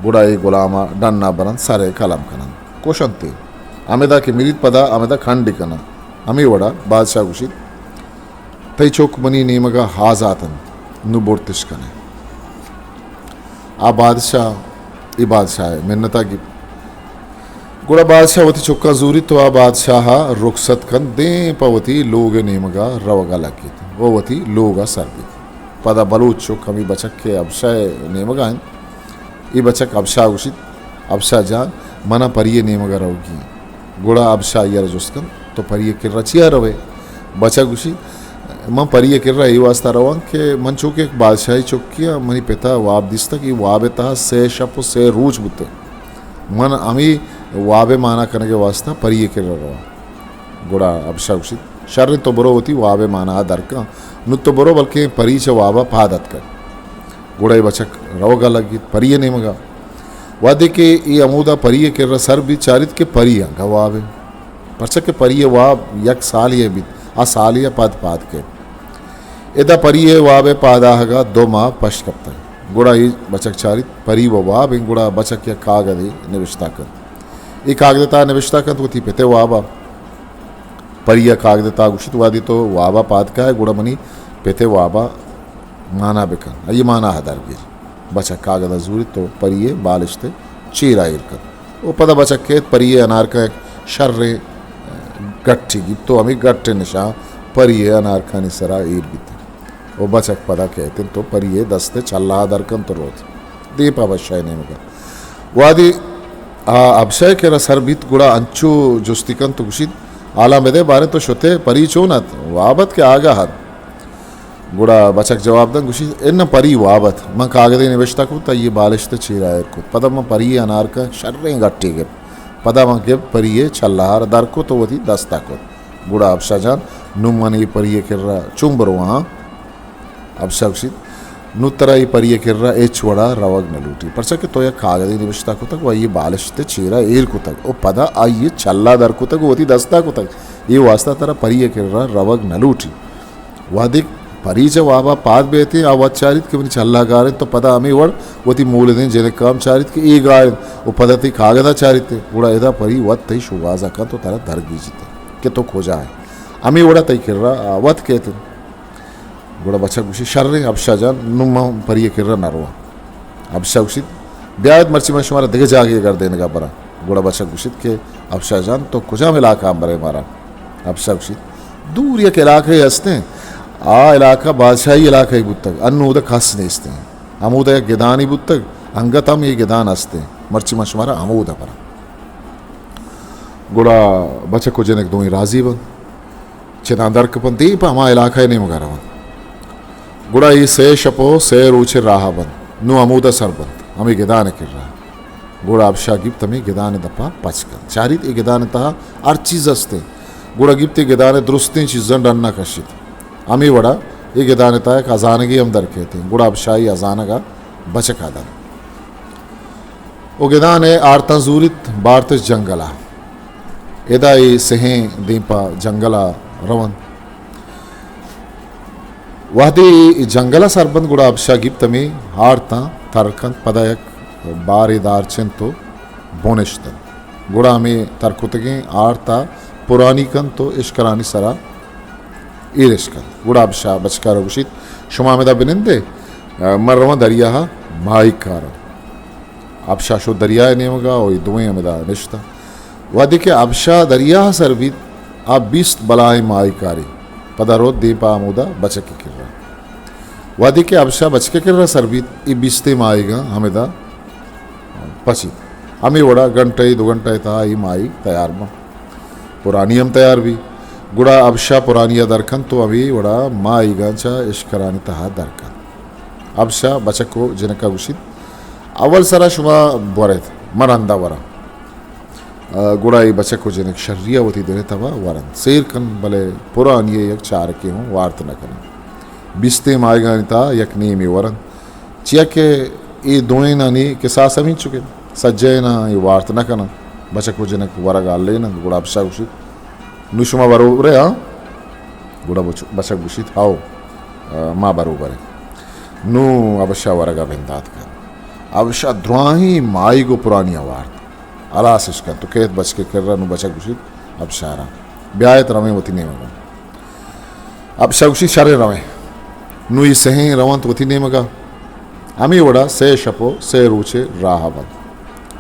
گڑا اے غلاما ڈنا برنت، سرئے قلم کننت، کشنت ئے۔ ہمدا کہ مریت، پدا ہمدا کھنڈی کننت۔ ہمے وڑا بادشاہ گوشیت، تئی چک منی نیمگا آزات انت، نوں برتش کنئے۔ آ بادشاہ، اے بادشاہ ء منتا گپت۔ گڑا بادشاہ وتی چکاں زوریت و آ بادشاہ ء رخصت کنت، دیم پہ وتی لوگ ء نیمگا روگا لگیت و وتی لوگا سر بیت۔ پدا بلوچ چک ہمے بچک کہ ابشاہ ء نیمگا انت، اے بچک ابشاہ گوشیت، ابشاہ جان، منا پری ء نیمگا روگی انت۔ گڑا ابشاہ آئی ء را جست کنت، تو پری ء کرا چیا روئے؟ بچک گوشی، من پری ء کرا اے واسطہ رواں کہ من چو کہ یک بادشاہی چکے آں، منی پتا واب دیستگ، اے واب ء تہا سئے شپ و سئے روچ بوتگ۔ من ہمے واب ء مانا کنگ ء واسطہ پری ء کرا رواں۔ گڑا ابشاہ گوشیت، شریں، تو برو وتی واب ء مانا ء درکن۔ نوں تو برو، بلکیں پری چہ واب ء پاد اتکگ۔ گڑا اے بچک روگ ء لگیت پری ء نیمگ ء۔ وہدے کہ اے ہمودا پری ء کرا سر بیت، چاریت کہ پری انگہ واب انت، پرچا کہ پری ء واب یک سالے ء بیت، آ سالے ء پد پاد کیت۔ ادا پری ء واب ء پاد آہگ ء دو ماہ پشت کپتگ۔ گڑا اے بچک چاریت پری و واب انت، گڑا بچک یک کاگدے نبشتہ کنت۔ اے کاگد ء تہا نبشتہ کنت وتی پت ء واب ء۔ پری ء کاگد ء تہا گوشیت، وہدے تو واب ء پاد کائے، گڑا منی پت ء واب ء مانا بکن، آئی ء مانا ء درگیر۔ بچک کاگد ء زوریت و پری ء بالشت ء چیرا ایر کنت۔ و پدا بچک کیت، پری ء انارکاں یک شریں گٹے گیپت و ہمے گٹ ء نشان پری ء انارکانی سرا ایر بیت۔ و بچک پدا کیت انت و پری ء دست ء چلہ ء در کنت و روت دیم پہ ابشاہ ء نیمگ ء۔ وہدے آ ابشاہ ء کرا سر بیت، گڑا انچو جستی کنت و گوشیت، حالاں بدئے، باریں تو شت ئے، پری چون ات؟ واب ات کہ آگاہ ات؟ گڑا بچک جواب دنت، گوشیت، اناں، پری واب ات، من کاگدے نبشتہ کت، آئی ء بالشت ء چیرا ایر کت، پدا من پری ء انارکاں شریں گٹے گپت، پدا من گپت پری ء چلہ ء را در کت و وتی دست ء کت۔ گڑا ابشاہ جان، نوں من اے پری ء کرا چون برواں؟ ابشاہ گوشیت، نوں ترا اے پری ء کرا ہچ وڑا روگ نہ لوٹی، پرچا کہ تو یک کاگدے نبشتہ کتگ و آئی ء بالشت ء چیرا ایر کتگ و پدا آئی ء چلہ در کتگ و وتی دست ء کتگ، اے واسطہ ترا پری ء کرا روگ نہ لوٹی۔ وہدے پری چہ واب ء پاد بیت، آ وت چاریت کہ منی چلہ گار انت، تو پدا ہمے وڑ وتی مولدیں جنک ء ہم چاریت کہ اے گار انت و پدا تئی کاگد ء چاریت، گڑا ادا پری وت تئی شوہاز ء کنت و ترا درگیجیت کہ تو کجا ئے۔ ہمے وڑ ء تئی کرا آ وت کیت انت۔ گڑا بچک گوشی، شریں ابشاہ جان، نوں من پری ء کرا نہ رواں۔ ابشاہ گوشیت، بیایت، مرچی من شمارا دگہ جاگہے ء گردینگا براں۔ گڑا بچک گوشیت کہ ابشاہ جان، تو کجام علاقہ ء برئے مارا؟ ابشاہ گوشیت، دور یک علاقہ ئے ہستیں، آ علاقہ بادشاہی علاقہ ئے بوتگ، انوں اودا کس نیستیں۔ ہمودا یک گدانے بوتگ، انگت ہم اے گدان ہستیں، مرچی من شمارا ہمودا براں۔ گڑا بچک و جنک دوئیں راضی بنت۔ چداں در کپنت، دیم پہ ہما علاقہ ء نیمگا رونت۔ گڑا اے سئے شپ و سئے روچ ء راہ بنت، نوں ہمودا سر بنت، ہمے گدان ء کرا۔ گڑا ابشاہ گیپت ہمے گدان ء دپا پچ کنت۔ چاریت اے گدان ء تہا ہر چیز ہستیں۔ گڑا گیپت اے گدان ء درستیں چیزاں ڈنا کشیت۔ ہمے وڑا اے گدان ء تہا یک ہزانگے ہم در کیتیں۔ گڑا ابشاہ اے ہزانگ ء بچکا دنت۔ و گدان ء آرتاں زوریت، بارتش جنگل ء۔ ادا اے سہیں دیم پہ جنگل ء رونت۔ وہدے اے جنگل ء سر بنت، گڑا ابشاہ گیپت ہمے آرتاں تر کنت، پدا یک بارے دار چنت و بنشتنت۔ گڑا ہمے تر کتگیں آرت ء پرانی کنت و اشکرانی سرا ایرش کنت۔ گڑا ابشا بچکارا گوشیت، شما ہمدا بنندے، من رواں دریا ء ماہیگ کاراں۔ ابشا شت دریا ء نیمگا و اے دوئیں ہمدا نشتاں۔ وہدے کہ ابشا دریا ء سر بیت، آ بیست بلاہیں ماہیگ کاری، پدا روت دیم پہ ہمودا بچکی کرا۔ وہدے کہ ابشا بچکی کرا سر بیت، اے بیستیں ماہیگاں ہمدا پچیت۔ ہمے وڑا گھنٹہ ء دو گھنٹہ ء تہا اے ماہیگ تیار باں۔ پرانی ہم تیار بی۔ گڑا ابشا پرانی ء در کنت و ہمے وڑا ماہیگاں چہ اشکرانی تہا در کنت۔ ابشا بچک و جنکا گوشیت، اول سرا شما بوریت، من رندا وراں۔ آ، گڑا اے بچک و جنک شری ء وتی دل ء تب ء ورنت۔ سیر کن، بلے پرانی ء یک چارکے ہوں وارت نہ کناں۔ بیستیں ماہیگانی تہا یک نیمے ورنت۔ چیا کہ اے دوئینانی کساس ہمینچک انت، سجہیناں اے وارت نہ کناں۔ بچک و جنک ورگ ء ہلیننت، گڑا ابشا گوشیت، نوں شما بروبرے ہاں؟ گڑا بچ-، بچک گوشیت، ہئو، آ، ما بروبریں۔ نوں ابشا ورگ ء بندات کنت۔ ابشا دراہیں ماہیگ و پرانی ء وارت۔ ہلاس اش کنت و کیت بچکے کرا۔ نوں بچک گوشیت، ابشارا بیایت رویں وتی نیمگا۔ ابشا گوشیت، شریں رویں۔ نوں اے سہیں رونت وتی نیمگا۔ ہمے وڑا سئے شپ و سئے روچے راہ بنت۔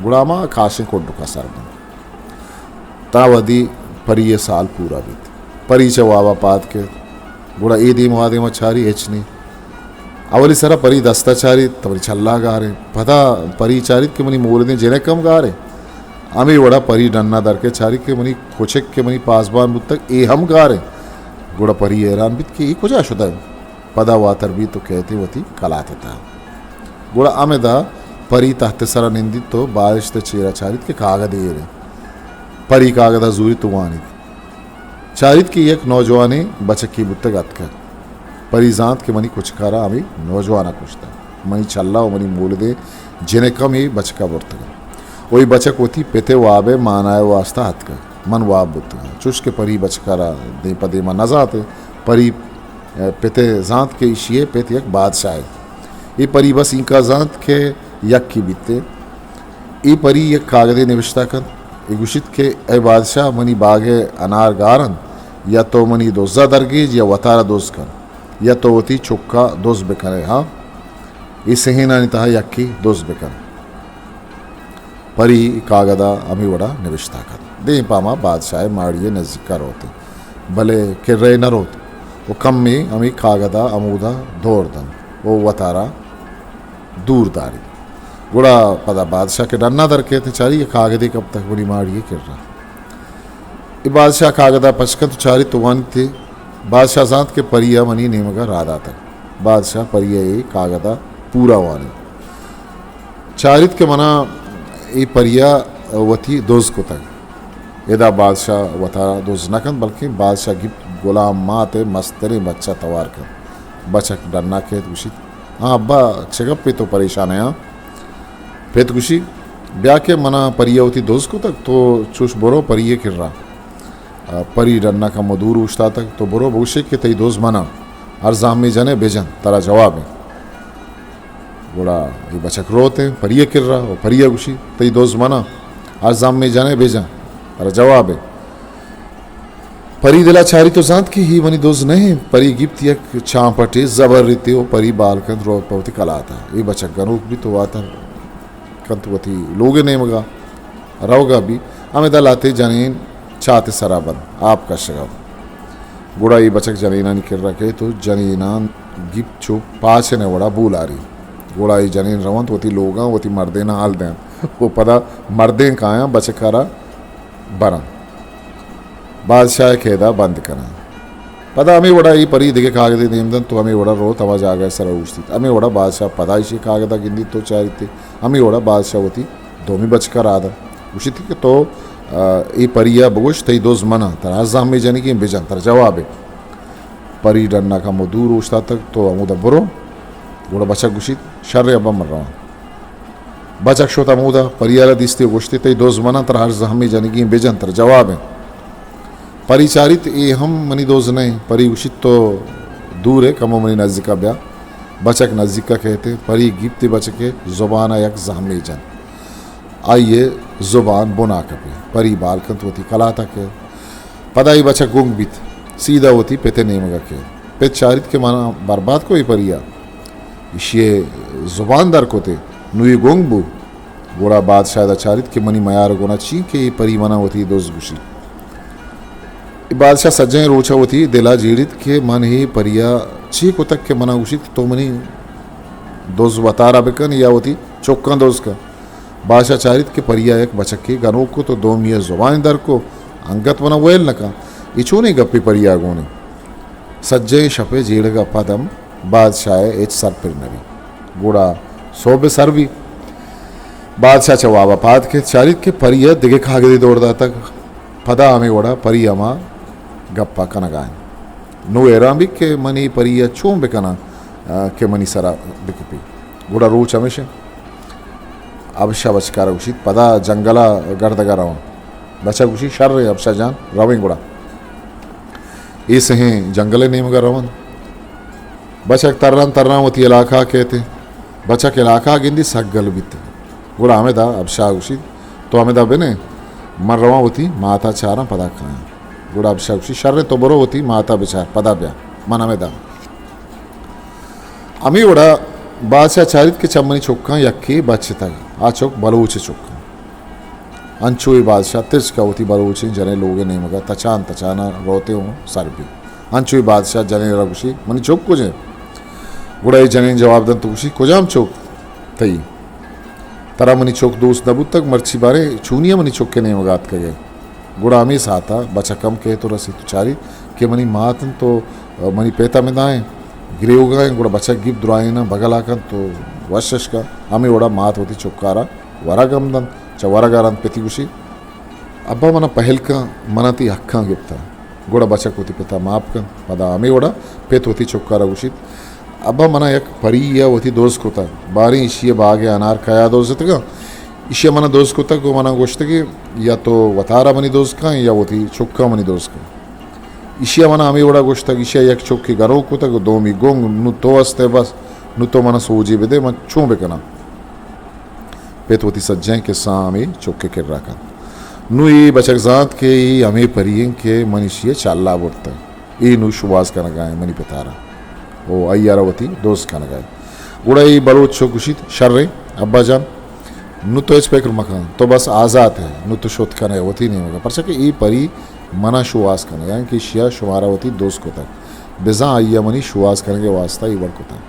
گڑا ہما کاشیں کنڈکا سر بنت۔ تاں وہدی پری ء سال پورا بیت۔ پری چہ وابا پاد کیت، گڑا اے دیم و آ دیما چاری، ہچ نی۔ اولی سرا پری دستا چاریت، تہ منی چلا گاریں۔ پدا پری چاریت کہ منی مولدیں جنک ہم گاریں۔ ہمے وڑا پری ڈنا در کیت، چاریت کہ منی کچک کہ منی پاسبان بوتگ، اے ہم گاریں۔ گڑا پری حیران بیت کہ اے کجا شتگ؟ پدا واتر بیت و کیت وتی کلات ء تہا۔ گڑا ہمدا پری تحت ء سرا نندیت و بالشت ء چیرا چاریت کہ کاگدے ایریں۔ پری کاگد ء زوریت و وانیت۔ چاریت کہ یک نوجوانیں بچکے بوتگ اتکگ۔ پری زانت کہ منی کچکارا ہمے نوجوان ء کشتگ۔ منی چلا و منی مولدیں جنک ہم اے بچکا برتگ انت و اے بچک وتی پت ء واب ء مانائے واستا اتکگ۔ من واب بوتگاں۔ چوش کہ پری بچکارا دیم پہ دیما نزانت، پری پت ء زانت کہ ایشی ء پت یک بادشاہے۔ اے پری بس اینکا زانت کہ یکے بیت۔ اے پری یک کاگدے نبشتہ کنت۔ اے گوشیت کہ اے بادشاہ، منی باگ ء انار گار انت، یا تو منی دزا درگیج یا وتارا دز کن، یا تو وتی چکا دز بکن ئے۔ ہاں، اے سہینانی تہا یکے دز بکن۔ پری کاگد ء ہمے وڑا نبشتہ کت۔ دیم پہ ہما بادشاہ ء ماڑی ء نزیک ء روت، بلے کرا ء نہ روت و کمے ہمے کاگد ء ہمودا دور دنت و وتارا دور داریت۔ گڑا پدا بادشاہ کہ ڈنا در کیت، چاری یک کاگدے کپتگ منی ماڑی ء کرا۔ اے بادشاہ کاگد ء پچ کنت و چاریت و وانیت۔ بادشاہ زانت کہ پری ء منی نیمگ ء راہ داتگ۔ بادشاہ پری ء اے کاگد ء پورا وانیت۔ چاریت کہ منا اے پری ء وتی دز کتگ۔ ادا بادشاہ وتارا دز نہ کنت، بلکیں بادشاہ گیپت گلام مات ء مستریں بچ ء توار کنت۔ بچک ڈنا کیت، گوشیت، ہاں ابا، چہ گپے تو پریشان ئے؟ ہاں۔ پت گوشی، بیا کہ منا پری ء وتی دز کتگ، تو چوش برو پری ء کرا۔ آ، پری ڈنا کمو دور اوشتاتگ، تو برو بگوشے کہ تئی دز من آں، ہر زہمے جن ئے بجن، ترا جواب انت۔ گڑا اے بچک روت انت پری ء کرا و پری ء گوشی، تئی دز من آں، ہر زہمے جن ئے بجن، ترا جواب انت۔ پری دل ء چاریت و زانت کہ اے منی دز نہ انت۔ پری گیپت یک چامپٹے زبرتے و پری بال کنت روت پہ وتی کلات ء۔ اے بچک گنوک بیت و واتر کنت وتی لوگ ء نیمگ ء۔ روگ ء بی، ہمدا لہتے جنین چات ء سرا بنت، آپ کشگ ء بنت۔ گڑا اے بچک جنینانی کرا کیت و جنینان گیپت چو پاچن ء وڑا بولاری۔ گڑا اے جنین رونت وتی لوگاں وتی مردیناں ہال دینت و پدا مردین کایاں بچک ء را برنت۔ بادشاہ ء قیدا بند کناں۔ پدا ہمے وڑا اے پری دگہ کاگدے دیم دنت و ہمے وڑا روت ہما جاگہ ء سرا اوشتیت۔ ہمے وڑا بادشاہ پدا ایشی کاگدا گندیت و چاریت۔ ہمے وڑا بادشاہ وتی دومی بچکا راہ دنت۔ گوشیت کہ تو، آ، اے پری ء بگوش، تئی دز من آں، ترا ہر زہمے جنگی انت بجن، ترا جواب انت۔ پری ڈنا کمو دور اوشتاتگ، تو ہمودا برو۔ گڑا بچک گوشیت، شر ابا من رواں۔ بچک شت ہمودا، پری ء را دیستی و گوشتی، تئی دز من آں، ترا ہر زہمے جنگی انت بجن، ترا جواب انت۔ پری چاریت، اے ہم منی دز نہ انت۔ پری گوشیت، تو دور ئے، کمو منی نزیکا بیا۔ بچک نزیکا کیت، پری گیپت بچک ء زبان ء یک زہمے جنت۔ آئی ء زبان بنا کپی۔ پری بال کنت وتی کلات ء کیت۔ پدا اے بچک گنگ بیت، سیدھا وتی پت ءِ نیمگ ءَ کیت۔ پت چاریت کہ منا برباد کو اے پری ءَ۔ ایشی ءَ زبان در کت ءُ نوں اے گنگ بو۔ گڑا بادشاہ ادا چاریت کہ منی میار ءُ گناہ چی کہ اے پری منا وتی دز گوشیت۔ اے بادشاہ سجہیں روچ ءَ وتی دل ءَ جیڑیت کہ من اے پری ءَ چی کتگ کہ منا گوشیت کہ تو منی دز وتارا بکن یا وتی چکاں دز کن۔ بادشاہ چاریت کہ پری ءَ یک بچکے گنوک کت ءُ دومی ءَ زبان در کو، انگت منا ویل نہ کن۔ اے چونیں گپے پری ءَ گون انت؟ سجہیں شپ ءِ جیڑگ ءَ پد ہم بادشاہ ءَ ہچ سر پر نہ بیت۔ گڑا سہب ءَ سر بیت۔ بادشاہ چہ واب ءَ پاد کیت، چاریت کہ پری ءَ دگہ کاگدے دور داتگ۔ پدا ہمے وڑ ءَ پری ہما گپ ءَ کنگ ءَ انت۔ نوں حیران بیت کہ من اے پری ءَ چون بکناں، آ، کہ منی سر ءَ بکپی۔ گڑا روچ ہمیش انت۔ ابشہ بچکارا گوشیت، پدا جنگل ءَ گردگ ءَ رواں۔ بچک گوشیت، شر انت ابشہ جان، رویں گڑا۔ اے سہیں جنگل ءِ نیمگ ءَ رونت۔ بچک تران تران وتی علاقہ ءَ کیت۔ بچک علاقہ ءَ گندی سک گل بیت۔ گڑا ہمدا ابشہ گوشیت، تو ہمدا بنہ، من رواں وتی مات ءَ چاراں پدا کایاں۔ گڑا ابشہ گوشیت، شر انت، تو برو وتی مات ءَ بچار، پدا بیا، من ہمدا۔ ہمے وڑا بادشاہ چاریت کہ چہ منی چکاں یکے بچتگ، آ چک بلوچ ءِ چک انت۔ انچو اے بادشاہ تچک ءَ وتی بلوچیں جنیں لوگ ءِ نیمگ ءَ تچان تچان ءَ روت ءُ سر بیت۔ انچو اے بادشاہ جنین ءَ را گوشی، منی چک کج انت؟ گڑا اے جنین جواب دنت ءُ گوشی، کجام چک؟ تئی؟ ترا منی چک دوست نہ بوتگ، مرچی باریں چونی ءَ منی چک ءِ نیمگ ءَ آتکگ ئے؟ گڑا ہمے ساعت ءَ بچک ہم کیت ءُ رسیت ءُ چاریت کہ منی مات انت ءُ منی پت ہمدا انت، گریوگ ءَ انت۔ گڑا بچک گیپت درائیناں بگل ءَ کنت ءُ وش اش کنت۔ ہمے وڑا مات وتی چک ءَ را ورگ ہم دنت۔ چہ ورگ ءَ رند پتی گوشی، ابا منا پہل کن، منا تئی حقاں گپتہ۔ گڑا بچک وتی پت ءَ ماپ کنت۔ پدا ہمے وڑا پت وتی چک ءَ را گوشیت، ابا منا یک پری ءَ وتی دز کتگ، باریں ایشی ءِ باگ ءِ انار کیا دزتگاں؟ ایشی ءَ منا دز کتگ ءُ منا گوشتگ یا تو وتارا منی دز کن یا وتی چکاں منی دز کن۔ ایشی ءَ منا ہمے وڑا گوشتگ، ایشی ءَ یک چکے گنوک کتگ ءُ دومی گنگ، نوں تو است ئے بس، نوں تو منا سوجے بدے، من چون بکناں؟ پت وتی سجہیں کسہ ہمے چک ءِ کرا کنت۔ نوں اے بچک زانت کہ اے ہمے پری انت کہ من ایشی ءَ چل ءَ برتگ۔ اے نوں شوہاز کنگ ءَ انت منی پت ءَ را۔ او آئی ءَ را وتی دز کنگ ءَ انت۔ گڑا اے بلوچ چک گوشیت، شریں ابا جان، نوں تو ہچ پکر مکن، تو بس آزات ئے، نوں تو شت کن ئے وتی نیمگ ءَ، پرچا کہ اے پری منا شوہاز کنگ ءَ انت کہ ایشی ءَ شمارا وتی دز کتگ، بزاں آئی ءَ منی شوہاز کنگ ءِ واستہ اے وڑ کتگ۔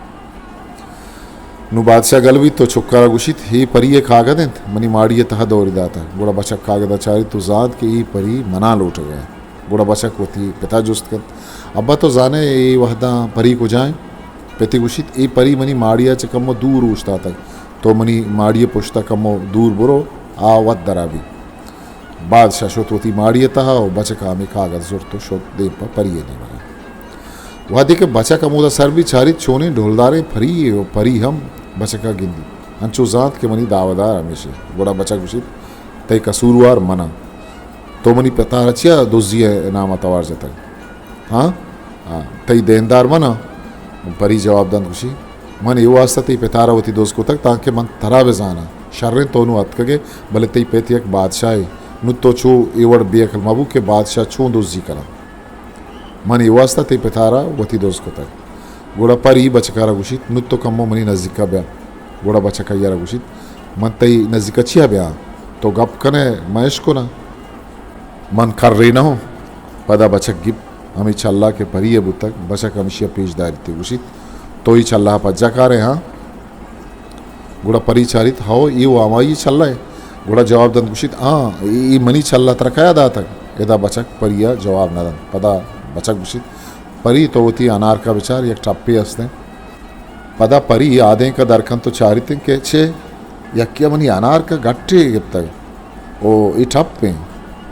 نوں بادشاہ گل بیت ءُ چک ءَ را گوشیت، اے پری ءِ کاگد انت، منی ماڑی ءِ تہا دوری داتگ۔ گڑا بچک کاگد ءَ چاریت ءُ زانت کہ اے پری منا لوٹگ ءَ انت۔ گڑا بچک وتی پت ءَ جست کنت، ابا تو زان ئے اے وہداں پری کجا انت؟ پت ءَ گوشیت، اے پری منی ماڑی ءَ چہ کمو دور اوشتاتگ، تو منی ماڑی ءِ پشت ءَ کمو دور برو، آ وت درا بیت۔ بادشاہ شت وتی ماڑی ءِ تہا ءُ بچک ءَ ہمے کاگد زرت ءُ شت دیم پہ پری ءِ نیمگ ءَ۔ وہدے کہ بچک ہمودا سر بیت، چاریت چونیں ڈولداریں پری یے ءُ پری ہم بچک ءَ گندیت، انچو زانت کہ منی دعویدار ہمیش انت۔ گڑا بچک گوشیت، تئی قصوروار من آں۔ تو منی پت ءَ را چیا دزی ءِ نام ءَ توار جتگ؟ ہاں؟ ہاں، تئی دیندار من آں۔ پری جواب دنت گوشی، من اے واسطہ تئی پت ءَ را وتی دز کتگ تانکہ من ترا بزاناں۔ شریں تو نوں اتکگ ئے، بلے تئی پت یک بادشاہے۔ نوں تو چو اے وڑ بے عقل مبو کہ بادشاہ چون دزی کناں۔ من اے واسطہ تئی پت ءَ را وتی دز کتگ۔ گڑا پری بچک ءَ را گوشیت، نوں تو کمو منی نزیک ءَ بیا۔ گڑا بچک آئی ءَ را گوشیت، من تئی نزیک ءَ چیا بیاں؟ تو گپ کن ئے، من اشکناں۔ من کرے نہ اوں۔ پدا بچک گیپت ہمے چلہ کہ پری ءِ بوتگ، بچک ہمشی ءَ پیش داریت ءُ گوشیت، تو اے چلہ ءَ پجا کار ئے، ہاں؟ گڑا پری چاریت، ہئو، اے وَ ہمائی چلہ ئے؟ گڑا جواب دنت گوشیت، آں، اے، اے منی چلہ ترا کیا داتگ؟ ادا بچک پری ءَ جواب نہ دنت۔ پدا بچک گوشیت، پری تو وتی انارک ءَ بچار، یک ٹپے است انت۔ پدا پری آدینک ءَ در کنت ءُ چاریت انت کہ چے یکے ءَ منی انارک ءَ گٹے گپتگ ءُ اے ٹپ انت،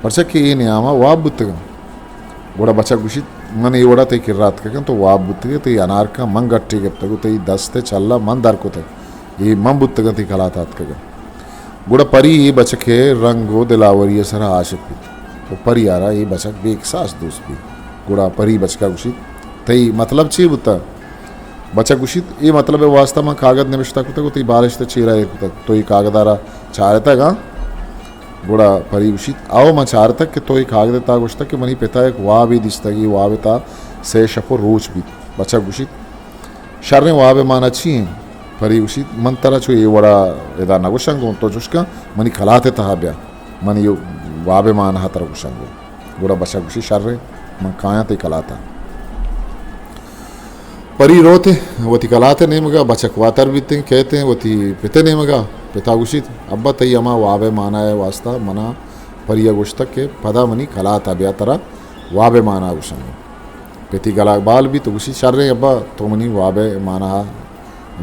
پرچا کہ اے نیام ءَ واب بوتگ انت۔ گڑا بچک گوشیت، من اے وڑا تئی کرا اتکگ آں، تو واب بوتگ ئے، تئی انارک ءَ من گٹے گپتگ ءُ تئی دست ءِ چلہ من در کتگ، اے من بوتگ آں تئی کلات ءَ اتکگ آں۔ گڑا پری اے بچک ءِ رنگ ءُ دلاوری ءِ سرا عاشق بیت ءُ پری ءَ را اے بچک بے کساس دوست بیت۔ گڑا پری بچک ءَ گوشیت، تئی مطلب چے بوتگ؟ بچک گوشیت، اے مطلب ءِ واسطہ من کاگد نبشتہ کتگ ءُ تئی بالشت ءِ چیرا ایر کتگ۔ تو اے کاگد ءَ را چارتگ، ہاں؟ گڑا پری گوشیت، او من چارتگ کہ تو اے کاگد ءِ تہا گوشتگ کہ منی پتا یک وابے دیستگ، اے واب ءِ تہا سئے شپ ءُ روچ بیت۔ بچک گوشیت، شریں، واب ءِ مانا چی انت؟ پری گوشیت، من ترا چو اے وڑا ادا نہ گوشاں گوں، تو چوش کن منی کلات ءِ تہا بیا، من اے واب ءِ مانا ترا گوشاں گوں۔ گڑا بچک گوشیت، شریں، من کایاں تئی کلات ءَ۔ پری روت وتی کلات ءِ نیمگ ءَ، بچک واتر بیت انت، کئیت انت وتی پت ءِ نیمگ ءَ۔ پتا گوشیت، ابا، تئی ہما واب ءِ مانا ءِ واستا منا پری ءَ گوشتگ کہ پدا منی کلات ءَ بیا، ترا واب ءِ مانا گوشاں۔ پتی گلا بال بیت ءُ گوشیت، شریں ابا، تو منی واب ءِ مانا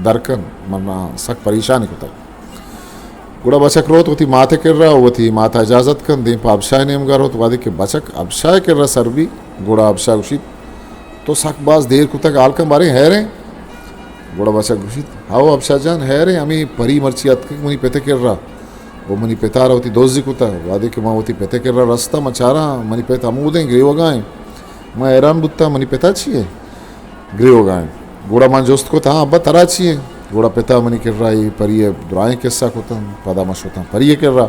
در کن، منا سک پریشانی کتگ۔ گڑا بچک روت وتی مات ءِ کرا، وتی مات ءَ اجازت کنت، دیم پہ ابشاہ ءِ نیمگ ءَ روت۔ وہدے کہ بچک ابشاہ ءِ کرا سر بیت، گڑا ابشاہ گوشیت، تو سک باز دیر کتگ، ہال کن باریں ہیریں۔ گڑا بچک گوشیت، ہئو ابشاہ جان، ہیریں، ہمے پری مرچی اتکگ منی پت ءِ کرا ءُ منی پت ءَ را وتی دزی کتگ۔ وہدے کہ من وتی پت ءِ کرا رستاں، من چاراں منی پت ہمودیں گریوگا انت۔ من حیران بوتاں، منی پت ءَ چی انت؟ گریوگا انت۔ گڑا من جست کت، ہاں ابا، ترا چی انت؟ گڑا پت ءَ منی کرا اے پری ءِ درائیں قصہ کتنت۔ پدا من شتاں پری ءِ کرا،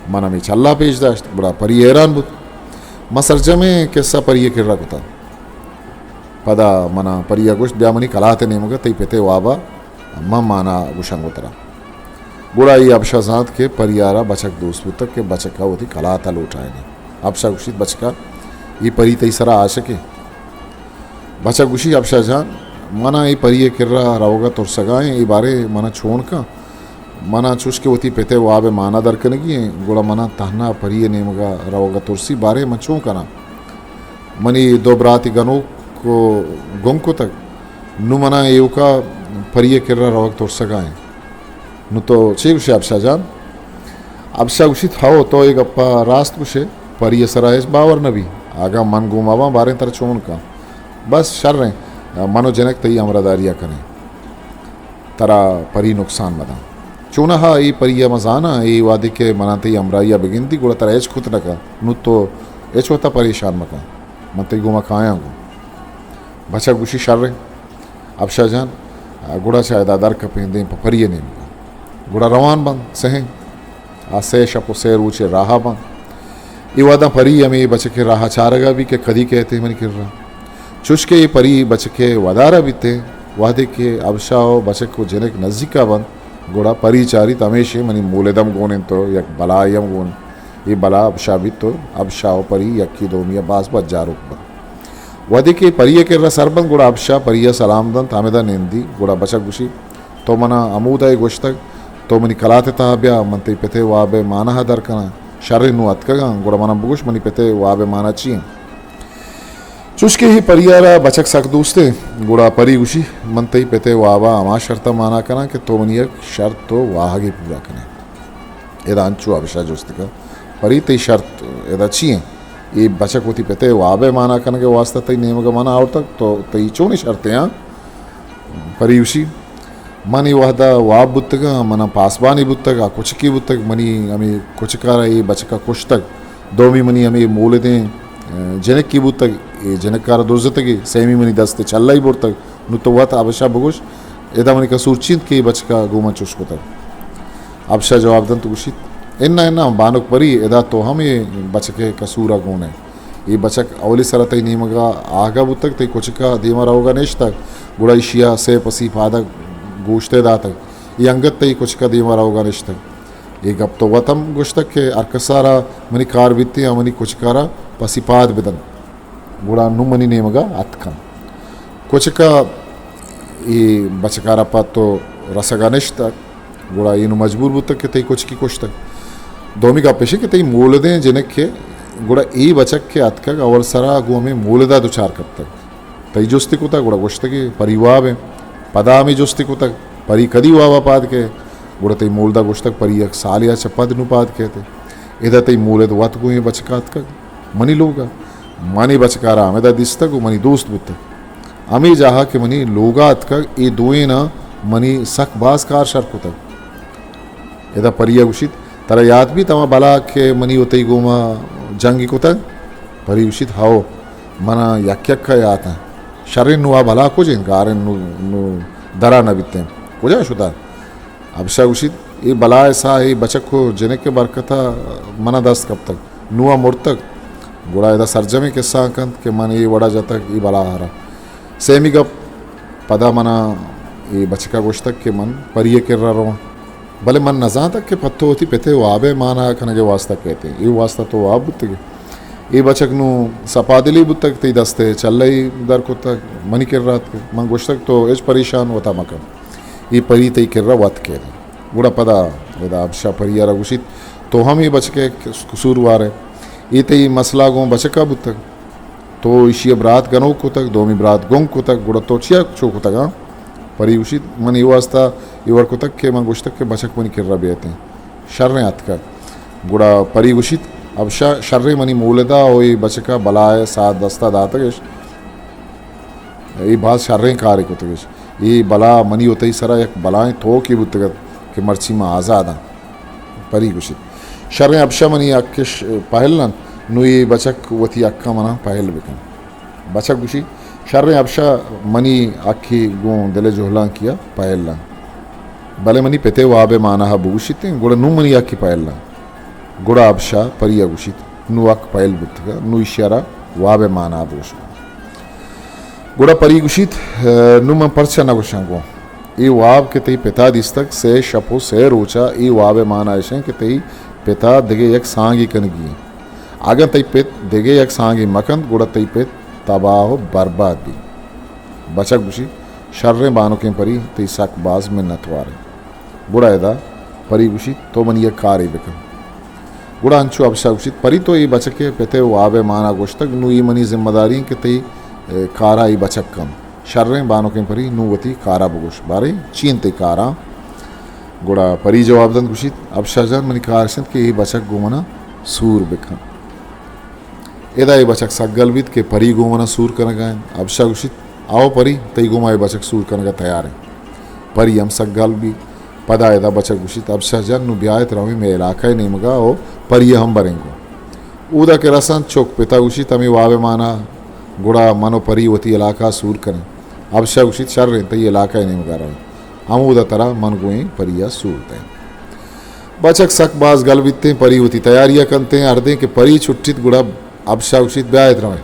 من ہمے چلا پیش داشت۔ گڑا پری حیران بوت۔ من سرجمیں قصہ پری ءِ کرا کتاں۔ پدا منا پری ءَ گوشت، بیا منی کلات ءِ نیمگ ءَ، تئی پت ءِ واب ءِ من مانا گوشاں گوں ترا۔ گڑا اے ابشاہ زانت کہ پری ءَ را بچک دوست بوتگ کہ بچک ءَ وتی کلات ءَ لوٹائینی۔ ابشاہ گوشیت، بچکا، اے پری تئی سرا عاشق انت۔ بچک گوشی، ابشاہ جان، منا اے پری ءِ کرا روگ ءَ ترسگا ایں، اے باریں منا چون کن؟ منا چوش کہ وتی پت ءِ واب ءِ مانا در کنگی انت، گڑا منا تہنا پری ءِ نیمگ ءَ روگ ءَ ترسی، باریں من چون کناں؟ منی دو براتی گنوک ءَ گم کتگ، نوں منا ایوکا پری ءِ کرا روگ ترسگا انت۔ نوں تو چے گوشے ابشاہ جان؟ ابشاہ گوشیت، ہئو، تو اے گپا راست گوشے، پری ءِ سرا ہچ باور نہ بی۔ اگاں من گوں مباں، باریں ترا چون کن؟ بس شریں، من ءُ جنک تئی ہمراہداری ءَ کنیں، ترا پری نقصان مداں۔ چوناہا اے پری ءَ من زاناں، اے وہدے کہ منا تئی ہمراہی ءَ بگندی، گڑا ترا ہچ کت نہ کن۔ نوں تو ہچ وتا پریشان مکن، من تئی گوما کایاں گوں۔ بچک گوشی، شریں۔ ابشاہ جان، گڑا چہ ادا در کپیں، دیم پہ پری ءِ نیمگا۔ گڑا روان بنت، سہیں۔ آ سئے شپ ءُ سئے روچ ءِ راہ ءَ بنت۔ اے وہداں پری ہمے بچک ءِ راہ ءَ چارگ ءَ بیت کہ کدی کئیت منی کرا۔ چوش کہ اے پری بچک ءِ ودار ءَ بیت، وہدے کہ ابشاہ ءُ بچک ءُ جنک نزیک ءَ بنت، گڑا پری چاریت، ہمیش منی مولد ہم گون انت ءُ یک بلائے ہم گون انت۔ اے بلا ابشاہ بیت ءُ ابشاہ ءُ پری یکے دومی ءَ باز بجاروک بنت۔ وہدے کہ پری ءِ کرا سر بنت، گڑا ابشاہ پری ءَ سلام دنت، ہمدا نندی۔ گڑا بچک گوشی، تو منا ہمودا اے گوشتگ، تو منی کلات ءِ تہا بیا، من تئی پت ءِ واب ءِ مانا ءَ در کناں۔ شریں، نوں اتکگاں، گڑا منا بگوش، منی پت ءِ واب ءِ مانا چی انت؟ چوش کہ اے پری ءَ را بچک سک دوست انت، گڑا پری گوشی، من تئی پت ءِ واب ءَ ہما شرط ءَ مانا کناں کہ تو منی یک شرط ءُ واہگے پورا کنئے۔ ادا انچو ابشاہ جست کنت، پری، تئی شرط ادا چی انت؟ اے بچک وتی پت ءِ واب ءِ مانا کنگ ءِ واستا تئی نیمگ ءَ منا آورتگ، تو تئی چونیں شرطے آں؟ پری گوشی، من اے وہدا واب بوتگاں، منا پاسبانے بوتگ، آ کچکے بوتگ، منی ہمے کچک ءَ را اے بچک ءَ کشتگ، دومی منی ہمے مولدیں، ء، جنکے بوتگ، اے جنک ءَ را دزتگ، سیمی منی دست ءِ چلہ ئے برتگ۔ نوں تو وت ابشاہ بگوش، ادا منی قصور چی انت کہ اے بچک ءَ گوں من چوش کتگ؟ ابشاہ جواب دنت ءُ گوشیت، اناں، اناں، بانک پری، ادا تو ہم اے بچک ءِ قصور ءَ گون ئے۔ اے بچک اولی سر ءَ تئی نیمگ ءَ آہگ ءَ بوتگ، تئی کچک ءَ دیم ءَ روگ ءَ نشتگ، گڑا ایشی ءَ سئے پسی پادگ گوشت ئے داتگ۔ اے انگت تئی کچک ءَ دیم ءَ روگ ءَ نشتگ۔ اے گپ تو وت ہم گوشتگ کہ ہرکس ءَ را منی کار بیت، آ منی کچک ءَ را پسی پاد بدنت۔ گڑا نوں منی نیمگ ءَ اتک انت۔ کچک ءَ اے بچک ءَ را پہ تو رسگ ءَ نشتگ، گڑا اے نوں مجبور بوتگ کہ تئی کچکی کشتگ۔ دومی گپ ایش کہ تئی مولدیں جنک کہ، گڑا اے بچک کہ اتکگ، اول سرا گوں ہمے مولد ءَ دچار کپتگ۔ تئی جستی کتگ، گڑا گوشتگ کہ پری واب انت۔ پدا ہمے جستی کتگ، پری کدی واب ءَ پاد کئیت؟ گڑا تئی مولد ءَ گوشتگ، پری یک سالے ءَ چہ پد نوں پاد کئیت۔ ادا تئی مولد وت گوں اے بچک ءَ اتکگ منی لوگ ءَ۔ من اے بچک ءَ را ہمدا دیستگ ءُ منی دوست بوتگ۔ ہمے جاہ ءَ کہ منی لوگ ءَ اتکگ، اے دوئیناں منی سک باز کار شر کتگ۔ ادا پری ءَ گوشیت، ترا یات بیت ہما بلا کہ منی ءُ تئی گوما جنگے کتگ؟ پری گوشیت، ہئو، منا یک یک ءَ یات انت۔ شریں، نوں آ بلا کج انت؟ گاریں، نوں، نوں درا نہ بیتیں۔ کجا شتہ؟ ابشاہ گوشیت، اے بلا ءِ ساہ اے بچک ءُ جنک ءِ برکت ءَ من ءَ دست کپتگ۔ نوں آ مرتگ۔ گڑا ادا سرجمیں کسہ کنت کہ من اے وڑ ءَ جتگ، اے بلا ءَ را۔ سیمی گپ، پدا من ءَ اے بچک ءَ گوشتگ کہ من پری ءِ کر ءَ رواں۔ بلے من نہ زانتگ کہ پہ تو وتی پت ءِ واب ءِ مانا کنگ ءِ واستہ کئیت۔ اے واستہ تو واب بوتگ ئے۔ اے بچک نوں سپادلی بوتگ، تئی دست ءِ چلہ ئی در کتگ، منی کر ءَ اتکگ۔ من گوشتگ تو ہچ پریشان وت ءَ مکن۔ اے پری تئی کر ءَ وت کئیت۔ گڑا پدا ادا ابشہ پری ءَ را گوشیت، تو ہم اے بچک ءِ قصوروار ئے۔ اے تئی مسئلہ گوں بچک ءَ بوتگ۔ تو ایشی ءِ برات گنوک کتگ، دومی برات گنگ کتگ، گڑا تو چیا چو کتگ آں؟ پری گوشیت، من اے واستہ اے وڑ کتگ کہ من گوشتگ کہ بچک منی کر ءَ بیتیں۔ شریں اتکگ۔ گڑا پری گوشیت، ابشہ شریں منی مولد ءَ ءُ اے بچک ءَ بلا ءِ ساہ دست ءَ داتگ اش۔ اے باز شریں کارے کتگ اش۔ اے بلا منی ءُ تئی سر ءَ یک بلائیں توکے بوتگ ات کہ مرچی ما آزاد آں۔ پری گوشیت، شریں ابشہ منی حق اش پہل انت، نوں اے بچک وتی حق ءَ من ءَ پہل بکن۔ بچک گوشیت، شریں ابشہ منی حقے گوں دل ءِ جہلانکی ءَ پہل انت، بلے منی پت ءِ واب ءِ مانا ءَ بگوشیت انت، گڑا نوں منی حقے پہل انت۔ گڑا ابشہ پری ءَ گوشیت، نوں حق پہل بوتگ، نوں ایشی ءَ را واب ءِ مانا ءَ بگوش۔ گڑا پری گوشیت، نوں من پرچا نہ گوشاں گوں؟ اے واب کہ تئی پت ءَ دیستگ، سئے شپ ءُ سئے روچ ءَ اے واب ءِ مانا اش انت کہ تئی پت ءَ دگہ یک سانگے کنگی انت۔ اگاں تئی پت دگہ یک سانگے مہ کنت، گڑا تئی پت تباہ ءُ برباد بیت۔ بچک گوشیت، شریں بانکیں پری، تئی سک باز منت وار ایں۔ گڑا ادا پری گوشیت، تو منی یک کارے بکن۔ گڑا انچو ابشہ گوشیت، پری تو اے بچک ءِ پت ءِ واب ءِ مانا گوشتگ، نوں اے منی ذمہ داری انت کہ تئی، اے، کار ءَ اے بچک کنت۔ شریں بانکیں پری، نوں وتی کار ءَ بگوش، باریں چی انت تئی کاراں؟ گڑا پری جواب دنت گوشیت، ابشہ جان منی کار اش انت کہ اے بچک گوں من ءَ سور بکن۔ ادا اے بچک سک گل بیت کہ پری گوں من ءَ سور کنگ ءَ انت۔ ابشہ گوشیت، آؤ پری، تئی گوما اے بچک سور کنگ ءَ تیار انت۔ پری ہم سک گل بیت۔ پدا ادا بچک گوشیت، ابشہ جان، نوں بیایت رویں مئے علاقہ ءِ نیمگ ءَ ءُ پری ءَ ہم بریں گوں۔ اودا کہ رسنت، چک پت ءَ گوشیت، ہمے واب ءِ مانا، گڑا من ءُ پری وتی علاقہ ءَ سور کنیں۔ ابشہ گوشیت، شر انت، تئی علاقہ ءِ نیمگ ءَ رویں۔ ہمودا ترا من گوں اے پری ءَ سور دئیں۔ بچک سک باز گل بیتیں، پری وتی تیاری ءَ کنتیں، ہردیں کہ پری چھٹیت گڑا ابشہ گوشیت، بیایت رویں۔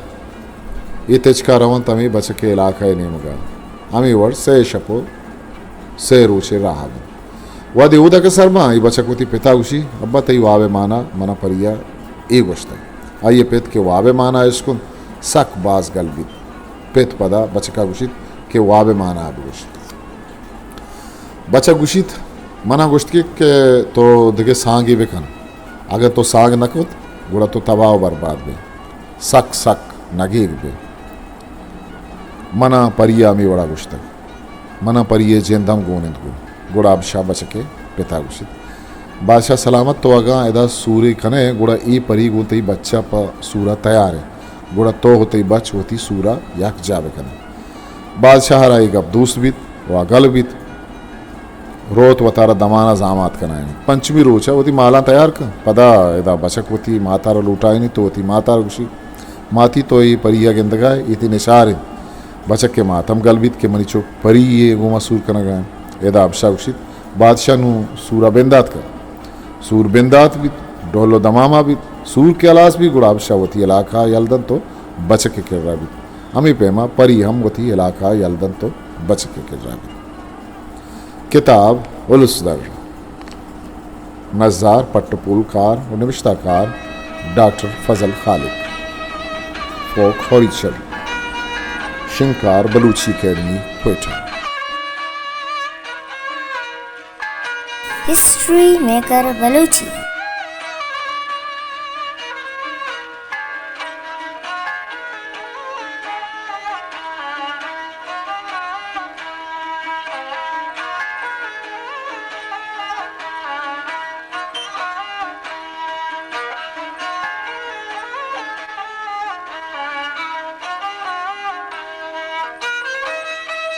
اے تچکا رونت ہمے بچک ءِ علاقہ ءِ نیمگ ءَ۔ ہمے وڑ سئے شپ ءُ سئے روچے راہ بنت۔ وہدے اودا کہ سر باں، اے بچک وتی پت ءَ گوشی، ابا تئی واب ءِ مانا من ءَ پری ءَ اے گوشتگ۔ آئی ءِ پت کہ واب ءِ مانا اشکنت، سک باز گل بیت۔ پت پدا بچک ءَ گوشیت کہ واب ءِ مانا بگوش۔ بچک گوشیت، من ءَ گوشت کہ، کہ تو دگہ سانگے بکن۔ اگاں تو سانگ نہ کت، گڑا تو تباہ ءُ برباد بئے۔ سک، سک نگیگ بئے۔ من ءَ پری ءَ ہمے وڑا گوشتگ۔ من ءَ پری ءِ جند ہم گون انت گوں۔ گڑا ابشہ بچک ءِ پت ءَ گوشیت، بادشاہ سلامت، تو اگاں ادا سورے کنئے، گڑا اے پری گوں تئی بچ ءَ پہ سور ءَ تیار انت۔ گڑا تو ءُ تئی بچ وتی سور ءَ یکجاہ بکن ات۔ بادشاہ ءَ را اے گپ دوست بیت ءُ آ گل بیت۔ روت وتارا دمان ءَ زامات کنائینیت۔ پنچمی روچ ءَ وتی مالاں تیار کن۔ پدا ادا بچک وتی مات ءَ را لوٹائینیت ءُ وتی مات ءَ را گوشیت، ماتی تو اے پری ءَ گندگ ءَ ئے، اے تئی نشار انت۔ بچک ءِ مات ہم گل بیت کہ منی چک پری یے گوما سور کنگ ءَ انت۔ ادا ابشہ گوشیت، بادشاہ نوں سور ءَ بندات کن۔ سور بندات بیت، ڈھل ءُ دماما بیت۔ سور کہ ہلاس بیت، گڑا ابشہ وتی علاقہ ءَ یل دنت ءُ بچک ءِ کرا بیت۔ ہمے پیما پری ہم وتی علاقہ ءَ یل دنت ءُ بچک ءِ کرا بیت۔ کتاب الس در، نزار پٹ ءُ پول کار ءُ نبشتہ کار ڈاکٹر فضل خالق۔ فوک ہاریچل، شنگکار Balochi academy, Quetta. History maker Balochi.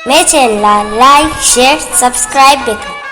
مئے چینل ءَ لائک، شیئر، سبسکرائب بکن۔